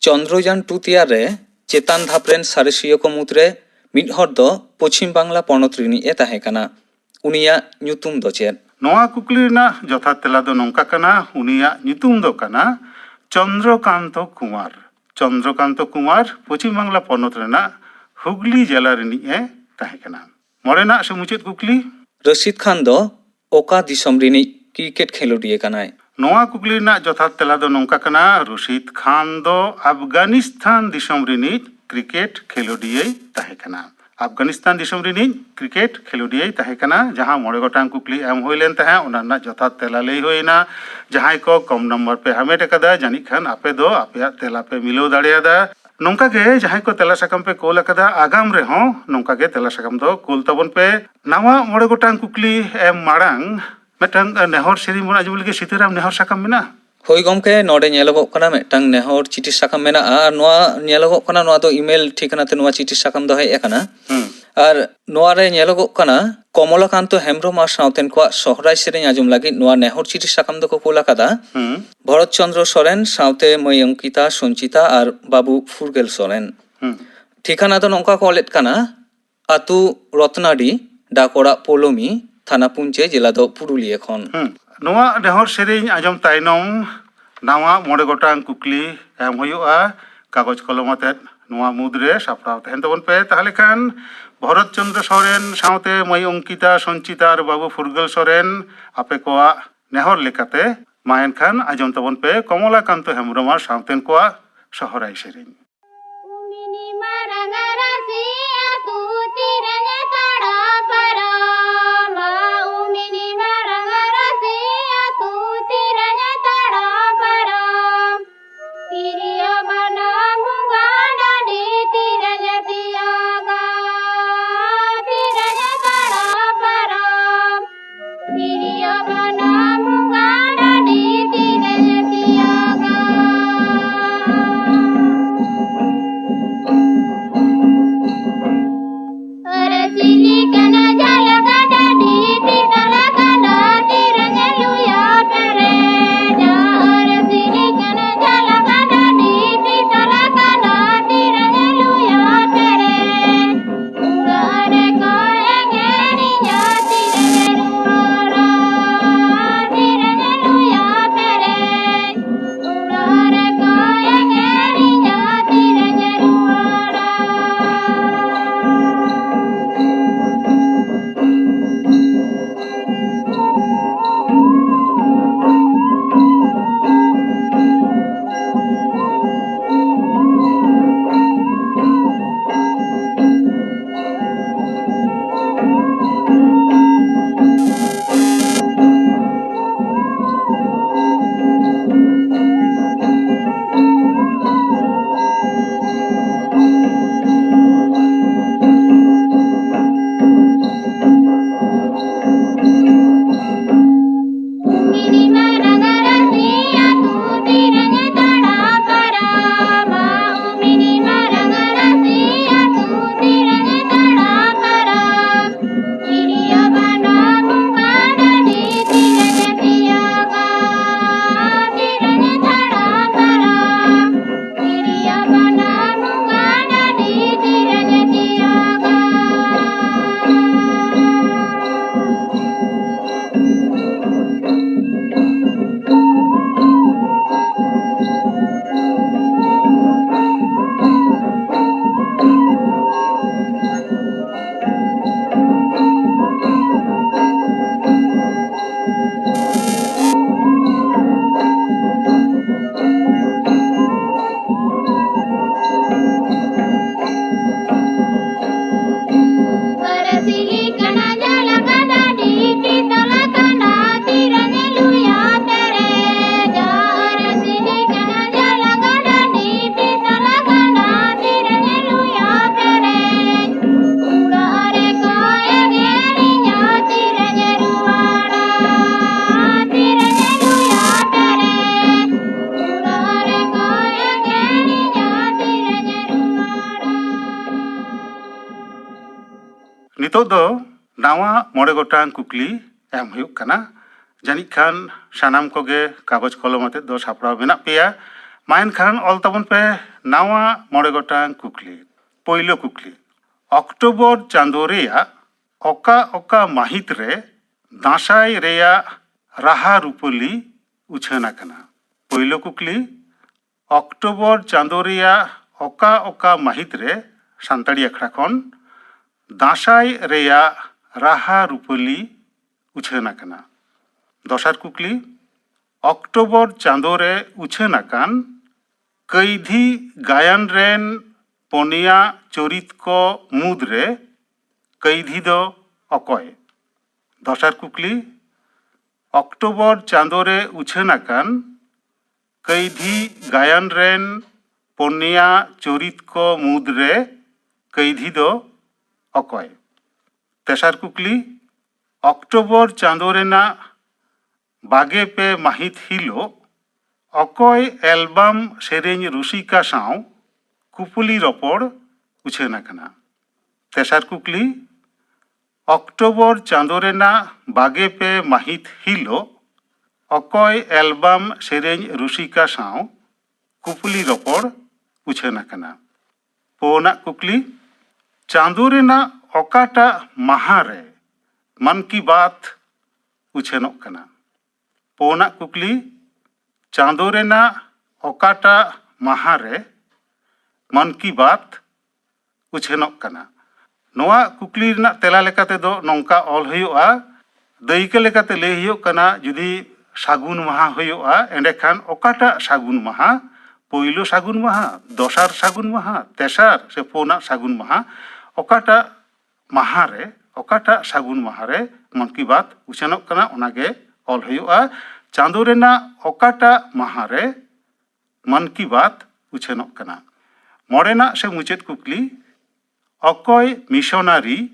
ᱪᱚᱱᱫᱨᱚᱭᱟᱱ ᱴᱩ ᱛᱮᱭᱟᱨ ᱨᱮ ᱪᱮᱛᱟᱱ ᱫᱷᱟᱯ ᱨᱮᱱ ᱥᱟᱬᱮᱥᱤᱭᱟᱹ ᱠᱚ ᱢᱩᱫᱽᱨᱮ ᱢᱤᱫ ᱦᱚᱲ ᱫᱚ ᱯᱚᱪᱷᱤᱢ ᱵᱟᱝᱞᱟ ᱯᱚᱱᱚᱛ ᱨᱤᱱᱤᱡ ᱮ ᱛᱟᱦᱮᱸ ᱠᱟᱱᱟ᱾ ᱩᱱᱤᱭᱟᱜ ᱧᱩᱛᱩᱢ ᱫᱚ ᱪᱮᱫ? ᱱᱚᱣᱟ ᱠᱩᱠᱞᱤ ᱨᱮᱱᱟᱜ ᱡᱚᱛᱷᱟᱛ ᱛᱮᱞᱟ ᱫᱚ ᱱᱚᱝᱠᱟ ᱠᱟᱱᱟ, ᱩᱱᱤᱭᱟᱜ ᱧᱩᱛᱩᱢ ᱫᱚ ᱠᱟᱱᱟ ᱪᱚᱱᱫᱨᱚᱠᱟᱱᱛᱚ ᱠᱩᱢᱟᱨ᱾ ᱪᱚᱱᱫᱨᱚᱠᱟᱱᱛᱚ ᱠᱩᱢᱟᱨ ᱯᱚᱪᱷᱤᱢ ᱵᱟᱝᱞᱟ ᱯᱚᱱᱚᱛ ᱨᱮᱱᱟᱜ ᱦᱩᱜᱽᱞᱤ ᱡᱮᱞᱟ ᱨᱤᱱᱤᱡ ᱮ ᱛᱟᱦᱮᱸ ᱠᱟᱱᱟ᱾ ᱢᱚᱬᱮᱱᱟᱜ ᱥᱮ ᱢᱩᱪᱟᱹᱫ ᱠᱩᱠᱞᱤ᱾ ᱨᱚᱥᱤᱫ ᱠᱷᱟᱱ ᱫᱚ ᱚᱠᱟ ᱫᱤᱥᱚᱢ ᱨᱤᱱᱤᱡ ᱠᱨᱤᱠᱮᱴ ᱠᱷᱮᱞᱳᱰᱤᱭᱟᱹ ᱠᱟᱱᱟᱭ? ᱱᱚᱣᱟ ᱠᱩᱠᱞᱤ ᱨᱮᱱᱟᱜ ᱡᱚᱛᱷᱟᱛ ᱛᱮᱞᱟ ᱫᱚ ᱱᱚᱝᱠᱟ ᱠᱟᱱᱟ, ᱨᱚᱥᱤᱫ ᱠᱷᱟᱱ ᱫᱚ ᱟᱯᱷᱜᱟᱱᱤᱥᱛᱷᱟᱱ ᱫᱤᱥᱚᱢ ᱨᱤᱱᱤᱡ ᱠᱨᱤᱠᱮᱴ ᱠᱷᱮᱞᱳᱰᱤᱭᱟᱹᱭ ᱛᱟᱦᱮᱸ ᱠᱟᱱᱟ᱾ ᱟᱯᱷᱜᱟᱱᱤᱥᱛᱷᱟᱱ ᱫᱤᱥᱚᱢ ᱨᱤᱱᱤᱡ ᱠᱨᱤᱠᱮᱴ ᱠᱷᱮᱞᱳᱰᱤᱭᱟᱹᱭ ᱛᱟᱦᱮᱸ ᱠᱟᱱᱟ᱾ ᱡᱟᱦᱟᱸ ᱢᱚᱬᱮ ᱜᱚᱴᱟᱝ ᱠᱩᱠᱞᱤ ᱮᱢ ᱦᱩᱭ ᱞᱮᱱ ᱛᱟᱦᱮᱸᱫ, ᱚᱱᱟ ᱨᱮᱱᱟᱜ ᱡᱚᱛᱷᱟᱛ ᱛᱮᱞᱟ ᱞᱟᱹᱭ ᱦᱩᱭᱮᱱᱟ᱾ ᱡᱟᱦᱟᱸᱭ ᱠᱚ ᱠᱚᱢ ᱱᱟᱢᱵᱟᱨ ᱯᱮ ᱦᱟᱢᱮᱴ ᱟᱠᱟᱫᱟ, ᱡᱟᱹᱱᱤᱡ ᱠᱷᱟᱱ ᱟᱯᱮ ᱫᱚ ᱟᱯᱮᱭᱟᱜ ᱛᱮᱞᱟ ᱯᱮ ᱢᱤᱞᱟᱹᱣ ᱫᱟᱲᱮᱭᱟᱫᱟ᱾ ᱱᱚᱝᱠᱟ ᱜᱮ ᱡᱟᱦᱟᱸᱭ ᱠᱚ ᱛᱮᱞᱟ ᱥᱟᱠᱟᱢ ᱯᱮ ᱠᱳᱞ ᱟᱠᱟᱫᱟ, ᱟᱜᱟᱢ ᱨᱮᱦᱚᱸ ᱱᱚᱝᱠᱟ ᱜᱮ ᱛᱮᱞᱟ ᱥᱟᱠᱟᱢ ᱫᱚ ᱠᱳᱞ ᱛᱟᱵᱚᱱ ᱯᱮ᱾ ᱱᱟᱣᱟ ᱢᱚᱬᱮ ᱜᱚᱴᱟᱝ ᱠᱩᱠᱞᱤ ᱮᱢ ᱢᱟᱲᱟᱝ ᱢᱤᱫᱴᱟᱝ ᱱᱮᱦᱚᱨ ᱥᱮᱨᱮᱧ ᱵᱚᱱ ᱟᱸᱡᱚᱢ ᱞᱮᱜᱮ᱾ ᱥᱤᱛᱟᱹᱨᱟᱢ ᱱᱮᱦᱚᱨ ᱥᱟᱠᱟᱢ ᱢᱮᱱᱟᱜᱼᱟ? ᱦᱳᱭ ᱜᱚᱢᱠᱮ, ᱱᱚᱰᱮ ᱧᱮᱞᱚᱜᱚᱜ ᱠᱟᱱᱟ ᱢᱤᱫᱴᱟᱝ ᱱᱮᱦᱚᱨ ᱪᱤᱴᱷᱤ ᱥᱟᱠᱟᱢ ᱢᱮᱱᱟᱜᱼᱟ, ᱟᱨ ᱱᱚᱣᱟ ᱧᱮᱞᱚᱜᱚᱜ ᱠᱟᱱᱟ ᱱᱚᱣᱟ ᱫᱚ email ᱴᱷᱤᱠᱟᱹᱱᱟ ᱛᱮ ᱱᱚᱣᱟ ᱪᱤᱴᱷᱤ ᱥᱟᱠᱟᱢ ᱫᱚ ᱦᱮᱡ ᱟᱠᱟᱱᱟ᱾ ᱦᱩᱸ᱾ ᱟᱨ ᱱᱚᱣᱟ ᱨᱮ ᱧᱮᱞᱚᱜᱚᱜ ᱠᱟᱱᱟ ᱠᱚᱢᱚᱞᱟᱠᱟᱱᱛᱚ ᱦᱮᱢᱵᱨᱚᱢ ᱟᱨ ᱥᱟᱶᱛᱮᱱ ᱠᱚᱣᱟᱜ ᱥᱚᱦᱨᱟᱭ ᱥᱮᱨᱮᱧ ᱟᱸᱡᱚᱢ ᱞᱟᱹᱜᱤᱫ ᱱᱚᱣᱟ ᱱᱮᱦᱚᱨ ᱪᱤᱴᱷᱤ ᱥᱟᱠᱟᱢ ᱫᱚᱠᱚ ᱠᱳᱞ ᱟᱠᱟᱫᱟ᱾ ᱦᱩᱸ᱾ ᱵᱷᱚᱨᱚᱛ ᱪᱚᱸᱫᱽᱨᱚ ᱥᱚᱨᱮᱱ ᱥᱟᱶᱛᱮ ᱢᱟᱹᱭ ᱚᱝᱠᱤᱛᱟ, ᱥᱚᱧᱪᱤᱛᱟ ᱟᱨ ᱵᱟᱹᱵᱩ ᱯᱷᱩᱨᱜᱟᱹᱞ ᱥᱚᱨᱮᱱ᱾ ᱦᱩᱸ᱾ ᱴᱷᱤᱠᱟᱹᱱᱟ ᱫᱚ ᱱᱚᱝᱠᱟ ᱠᱚ ᱚᱞᱮᱫ ᱠᱟᱱᱟ, ᱟᱹᱛᱩ ᱨᱚᱛᱱᱟᱰᱤ, ᱰᱟᱠ ᱚᱲᱟᱜ ᱯᱳᱞᱳᱢᱤ, ᱛᱷᱟᱱᱟ ᱯᱩᱧᱪᱟᱹᱭ, ᱡᱮᱞᱟ ᱫᱚ ᱯᱩᱨᱩᱞᱤᱭᱟᱹ ᱠᱷᱚᱱ᱾ ᱦᱩᱸ᱾ ᱱᱚᱣᱟ ᱱᱮᱦᱚᱨ ᱥᱮᱨᱮᱧ ᱟᱸᱡᱚᱢ ᱛᱟᱭᱱᱚᱢ ᱱᱟᱣᱟ ᱢᱚᱬᱮ ᱜᱚᱴᱟᱝ ᱠᱩᱠᱞᱤ ᱮᱢ ᱦᱩᱭᱩᱜᱼᱟ᱾ ᱠᱟᱜᱚᱡᱽ ᱠᱚᱞᱚᱢ ᱟᱛᱮᱫ ᱱᱚᱣᱟ ᱢᱩᱫᱽᱨᱮ ᱥᱟᱯᱲᱟᱣ ᱛᱟᱦᱮᱱ ᱛᱟᱵᱚᱱ ᱯᱮ᱾ ᱛᱟᱦᱚᱞᱮ ᱠᱷᱟᱱ ᱵᱷᱚᱨᱚᱛ ᱪᱚᱱᱫᱨᱚ ᱥᱚᱨᱮᱱ ᱥᱟᱶᱛᱮ ᱢᱟᱹᱭ ᱚᱝᱠᱤᱛᱟ, ᱥᱚᱧᱪᱤᱛᱟ ᱟᱨ ᱵᱟᱹᱵᱩ ᱯᱷᱩᱨᱜᱟᱹᱞ ᱥᱚᱨᱮᱱ, ᱟᱯᱮ ᱠᱚᱣᱟᱜ ᱱᱮᱦᱚᱨ ᱞᱮᱠᱟᱛᱮ ᱢᱟ ᱮᱱᱠᱷᱟᱱ ᱟᱸᱡᱚᱢ ᱛᱟᱵᱚᱱ ᱯᱮ ᱠᱚᱢᱚᱞᱟ ᱠᱟᱱᱛᱚ ᱦᱮᱢᱵᱨᱚᱢ ᱟᱨ ᱥᱟᱶᱛᱮᱱ ᱠᱚᱣᱟᱜ ᱥᱚᱦᱚᱨᱟᱭ ᱥᱮᱨᱮᱧ᱾ ᱩᱢᱤᱱᱤ ᱢᱟᱨᱟᱝ ᱨᱟᱥᱤ ᱟᱹᱛᱩ ᱛᱤᱨᱮ ᱛᱟᱲᱟ ᱯᱟᱨᱟᱢᱟ, ᱩᱢᱤᱱᱤ ᱢᱟᱨᱟᱝ ᱨᱟᱥᱤ ᱟᱹᱛᱩ ᱛᱤᱨᱮ ᱛᱟᱲᱟ ᱯᱟᱨᱟᱢ᱾ ᱛᱤᱨᱭᱳ ᱵᱟᱱᱟᱢ ᱵᱚᱸᱜᱟ ᱰᱟᱹᱰᱤ ᱛᱤᱨᱮ ᱛᱤᱭᱟᱜᱟ, ᱛᱤᱨᱮ ᱛᱟᱲᱟ ᱯᱟᱨᱟᱢ᱾ ᱛᱤᱨᱭᱳ ᱵᱟᱱᱟᱢ ᱵᱚᱸᱜᱟ ᱰᱟᱹᱰᱤ ᱛᱤᱨᱮ ᱛᱤᱭᱟᱜᱟ᱾ ᱱᱤᱛᱚᱜ ᱫᱚ ᱱᱟᱣᱟ ᱢᱚᱬᱮ ᱜᱚᱴᱟᱝ ᱠᱩᱠᱞᱤ ᱮᱢ ᱦᱩᱭᱩᱜ ᱠᱟᱱᱟ᱾ ᱡᱟᱹᱱᱤᱡ ᱠᱷᱟᱱ ᱥᱟᱱᱟᱢ ᱠᱚᱜᱮ ᱠᱟᱜᱚᱡᱽ ᱠᱚᱞᱚᱢ ᱟᱛᱮᱫ ᱫᱚ ᱥᱟᱯᱲᱟᱣ ᱢᱮᱱᱟᱜ ᱯᱮᱭᱟ᱾ ᱢᱟ ᱮᱱᱠᱷᱟᱱ ᱚᱞ ᱛᱟᱵᱚᱱ ᱯᱮ ᱱᱟᱣᱟ ᱢᱚᱬᱮ ᱜᱚᱴᱟᱝ ᱠᱩᱠᱞᱤ᱾ ᱯᱳᱭᱞᱳ ᱠᱩᱠᱞᱤ, ᱚᱠᱴᱳᱵᱚᱨ ᱪᱟᱸᱫᱳ ᱨᱮᱭᱟᱜ ᱚᱠᱟ ᱚᱠᱟ ᱢᱟᱹᱦᱤᱛ ᱨᱮ ᱫᱟᱸᱥᱟᱭ ᱨᱮᱭᱟᱜ ᱨᱟᱦᱟ ᱨᱩᱯᱟᱹᱞᱤ ᱩᱪᱷᱟᱹᱱ ᱟᱠᱟᱱᱟ? ᱯᱳᱭᱞᱳ ᱠᱩᱠᱞᱤ, ᱚᱠᱴᱳᱵᱚᱨ ᱪᱟᱸᱫᱳ ᱨᱮᱭᱟᱜ ᱚᱠᱟ ᱚᱠᱟ ᱢᱟᱹᱦᱤᱛ ᱨᱮ, ᱥᱟᱱᱛᱟᱲᱤ ᱟᱠᱷᱲᱟ ᱠᱷᱚᱱ, ᱫᱟᱸᱥᱟᱭ ᱨᱮᱭᱟᱜ ᱨᱟᱦᱟ ᱨᱩᱯᱟᱹᱞᱤ ᱩᱪᱷᱟᱹᱱ ᱟᱠᱟᱱᱟ? ᱫᱚᱥᱟᱨ ᱠᱩᱠᱞᱤ, ᱚᱠᱴᱳᱵᱚᱨ ᱪᱟᱸᱫᱳ ᱨᱮ ᱩᱪᱷᱟᱹᱱ ᱟᱠᱟᱱ ᱠᱟᱹᱭᱫᱷᱤ ᱜᱟᱭᱟᱱ ᱨᱮᱱ ᱯᱚᱱᱭᱟ ᱪᱚᱨᱤᱛ ᱠᱚ ᱢᱩᱫᱽᱨᱮ ᱠᱟᱹᱭᱫᱷᱤ ᱫᱚ ᱚᱠᱚᱭ? ᱫᱚᱥᱟᱨ ᱠᱩᱠᱞᱤ, ᱚᱠᱴᱳᱵᱚᱨ ᱪᱟᱸᱫᱳ ᱨᱮ ᱩᱪᱷᱟᱹᱱ ᱟᱠᱟᱱ ᱠᱟᱹᱭᱫᱷᱤ ᱜᱟᱭᱟᱱ ᱨᱮᱱ ᱯᱚᱱᱭᱟ ᱪᱚᱨᱤᱛ ᱠᱚ ᱢᱩᱫᱽᱨᱮ ᱠᱟᱹᱭᱫᱷᱤ ᱫᱚ ᱚᱠᱚᱭ? ᱛᱮᱥᱟᱨ ᱠᱩᱠᱞᱤ, ᱚᱠᱴᱳᱵᱚᱨ ᱪᱟᱸᱫᱳ ᱨᱮᱱᱟᱜ ᱵᱟᱜᱮ ᱯᱮ ᱢᱟᱹᱦᱤᱛ ᱦᱤᱞᱳᱜ ᱚᱠᱚᱭ ᱮᱞᱵᱟᱢ ᱥᱮᱨᱮᱧ ᱨᱩᱥᱤᱠᱟ ᱥᱟᱶ ᱠᱩᱯᱩᱞᱤ ᱨᱚᱯᱚᱲ ᱩᱪᱷᱟᱹᱱ ᱟᱠᱟᱱᱟ? ᱛᱮᱥᱟᱨ ᱠᱩᱠᱞᱤ, ᱚᱠᱴᱳᱵᱚᱨ ᱪᱟᱸᱫᱳ ᱨᱮᱱᱟᱜ ᱵᱟᱜᱮ ᱯᱮ ᱢᱟᱹᱦᱤᱛ ᱦᱤᱞᱳᱜ ᱚᱠᱚᱭ ᱮᱞᱵᱟᱢ ᱥᱮᱨᱮᱧ ᱨᱩᱥᱤᱠᱟ ᱥᱟᱶ ᱠᱩᱯᱩᱞᱤ ᱨᱚᱯᱚᱲ ᱩᱪᱷᱟᱹᱱ ᱟᱠᱟᱱᱟ? ᱯᱳᱱᱟᱜ ᱠᱩᱠᱞᱤ, ᱪᱟᱸᱫᱳ ᱨᱮᱱᱟᱜ ᱚᱠᱟᱴᱟᱜ ᱢᱟᱦᱟ ᱨᱮ ᱢᱟᱱ ᱠᱤ ᱵᱟᱛ ᱩᱪᱷᱟᱹᱱᱚᱜ ᱠᱟᱱᱟ? ᱯᱳᱱᱟᱜ ᱠᱩᱠᱞᱤ, ᱪᱟᱸᱫᱳ ᱨᱮᱱᱟᱜ ᱚᱠᱟᱴᱟᱜ ᱢᱟᱦᱟ ᱨᱮ ᱢᱟᱱ ᱠᱤ ᱵᱟᱛ ᱩᱪᱷᱟᱹᱱᱚᱜ ᱠᱟᱱᱟ? ᱱᱚᱣᱟ ᱠᱩᱠᱞᱤ ᱨᱮᱱᱟᱜ ᱛᱮᱞᱟ ᱞᱮᱠᱟ ᱛᱮᱫᱚ ᱱᱚᱝᱠᱟ ᱚᱞ ᱦᱩᱭᱩᱜᱼᱟ, ᱫᱟᱹᱭᱠᱟᱹ ᱞᱮᱠᱟᱛᱮ ᱞᱟᱹᱭ ᱦᱩᱭᱩᱜ ᱠᱟᱱᱟ, ᱡᱩᱫᱤ ᱥᱟᱹᱜᱩᱱ ᱢᱟᱦᱟ ᱦᱩᱭᱩᱜᱼᱟ, ᱮᱸᱰᱮᱠᱷᱟᱱ ᱚᱠᱟᱴᱟᱜ ᱥᱟᱹᱜᱩᱱ ᱢᱟᱦᱟ, ᱯᱳᱭᱞᱳ ᱥᱟᱹᱜᱩᱱ ᱢᱟᱦᱟ, ᱫᱚᱥᱟᱨ ᱥᱟᱹᱜᱩᱱ ᱢᱟᱦᱟ, ᱛᱮᱥᱟᱨ ᱥᱮ ᱯᱩᱱᱟᱜ ᱥᱟᱹᱜᱩᱱ ᱢᱟᱦᱟ, ᱚᱠᱟᱴᱟᱜ ᱢᱟᱦᱟ ᱨᱮ, ᱚᱠᱟᱴᱟᱜ ᱥᱟᱹᱜᱩᱱ ᱢᱟᱦᱟ ᱨᱮ ᱢᱚᱱ ᱠᱤ ᱵᱟᱛ ᱩᱪᱷᱟᱹᱱᱚᱜ ᱠᱟᱱᱟ, ᱚᱱᱟᱜᱮ ᱚᱞ ᱦᱩᱭᱩᱜᱼᱟ᱾ ᱪᱟᱸᱫᱳ ᱨᱮᱱᱟᱜ ᱚᱠᱟᱴᱟᱜ ᱢᱟᱦᱟ ᱨᱮ ᱢᱚᱱ ᱠᱤ ᱵᱟᱛ ᱩᱪᱷᱟᱹᱱᱚᱜ ᱠᱟᱱᱟ? ᱢᱚᱬᱮᱱᱟᱜ ᱥᱮ ᱢᱩᱪᱟᱹᱫ ᱠᱩᱠᱞᱤ, ᱚᱠᱚᱭ ᱢᱤᱥᱚᱱᱟᱨᱤ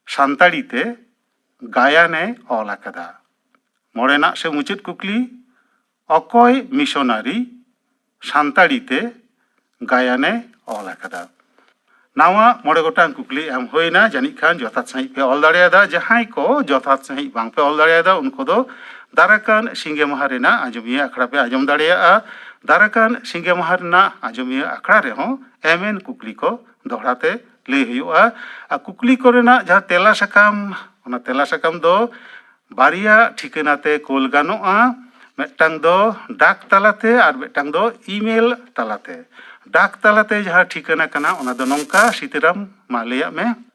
ᱥᱟᱱᱛᱟᱲᱤ ᱛᱮ ᱜᱟᱭᱟᱱᱮ ᱚᱞ ᱟᱠᱟᱫᱟ? ᱢᱚᱬᱮᱱᱟᱜ ᱥᱮ ᱢᱩᱪᱟᱹᱫ ᱠᱩᱠᱞᱤ, ᱚᱠᱚᱭ ᱢᱤᱥᱚᱱᱟᱨᱤ ᱥᱟᱱᱛᱟᱲᱤ ᱛᱮ ᱜᱟᱭᱟᱱᱮ ᱚᱞ ᱟᱠᱟᱫᱟ? ᱱᱟᱣᱟ ᱢᱚᱬᱮ ᱜᱚᱴᱟᱝ ᱠᱩᱠᱞᱤ ᱮᱢ ᱦᱩᱭᱱᱟ, ᱡᱟᱹᱱᱤᱡ ᱠᱷᱟᱱ ᱡᱚᱛᱷᱟᱛ ᱥᱟᱺᱦᱤᱡ ᱯᱮ ᱚᱞ ᱫᱟᱲᱮᱭᱟᱫᱟ᱾ ᱡᱟᱦᱟᱸᱭ ᱠᱚ ᱡᱚᱛᱷᱟᱛ ᱥᱟᱺᱦᱤᱡ ᱵᱟᱝ ᱯᱮ ᱚᱞ ᱫᱟᱲᱮᱭᱟᱫᱟ, ᱩᱱᱠᱩ ᱫᱚ ᱫᱟᱨᱟᱠᱟᱱ ᱥᱤᱸᱜᱮ ᱢᱟᱦᱟ ᱨᱮᱱᱟᱜ ᱟᱸᱡᱚᱢᱤᱭᱟᱹ ᱟᱠᱷᱲᱟ ᱯᱮ ᱟᱸᱡᱚᱢ ᱫᱟᱲᱮᱭᱟᱜᱼᱟ᱾ ᱫᱟᱨᱟᱠᱟᱱ ᱥᱤᱸᱜᱮ ᱢᱟᱦᱟ ᱨᱮᱱᱟᱜ ᱟᱸᱡᱚᱢᱤᱭᱟᱹ ᱟᱠᱷᱲᱟ ᱨᱮᱦᱚᱸ ᱮᱢᱮᱱ ᱠᱩᱠᱞᱤ ᱠᱚ ᱫᱚᱦᱲᱟ ᱛᱮ ᱞᱟᱹᱭ ᱦᱩᱭᱩᱜᱼᱟ᱾ ᱟᱨ ᱠᱩᱠᱞᱤ ᱠᱚᱨᱮᱱᱟᱜ ᱡᱟᱦᱟᱸ ᱛᱮᱞᱟ ᱥᱟᱠᱟᱢ, ᱚᱱᱟ ᱛᱮᱞᱟ ᱥᱟᱠᱟᱢ ᱫᱚ ᱵᱟᱨᱭᱟ ᱴᱷᱤᱠᱟᱹᱱᱟ ᱛᱮ ᱠᱳᱞ ᱜᱟᱱᱚᱜᱼᱟ, ᱢᱤᱫᱴᱟᱝ ᱫᱚ ᱰᱟᱠ ᱛᱟᱞᱟᱛᱮ ᱟᱨ ᱢᱤᱫᱴᱟᱝ ᱫᱚ ᱤᱢᱮᱞ ᱛᱟᱞᱟᱛᱮ᱾ ᱰᱟᱠ ᱛᱟᱞᱟᱛᱮ ᱡᱟᱦᱟᱸ ᱴᱷᱤᱠᱟᱹᱱᱟ ᱠᱟᱱᱟ, ᱚᱱᱟ ᱫᱚ ᱱᱚᱝᱠᱟ, ᱥᱤᱛᱟᱹᱨᱟᱢ, ᱢᱟ ᱞᱟᱹᱭᱟᱜ ᱢᱮ᱾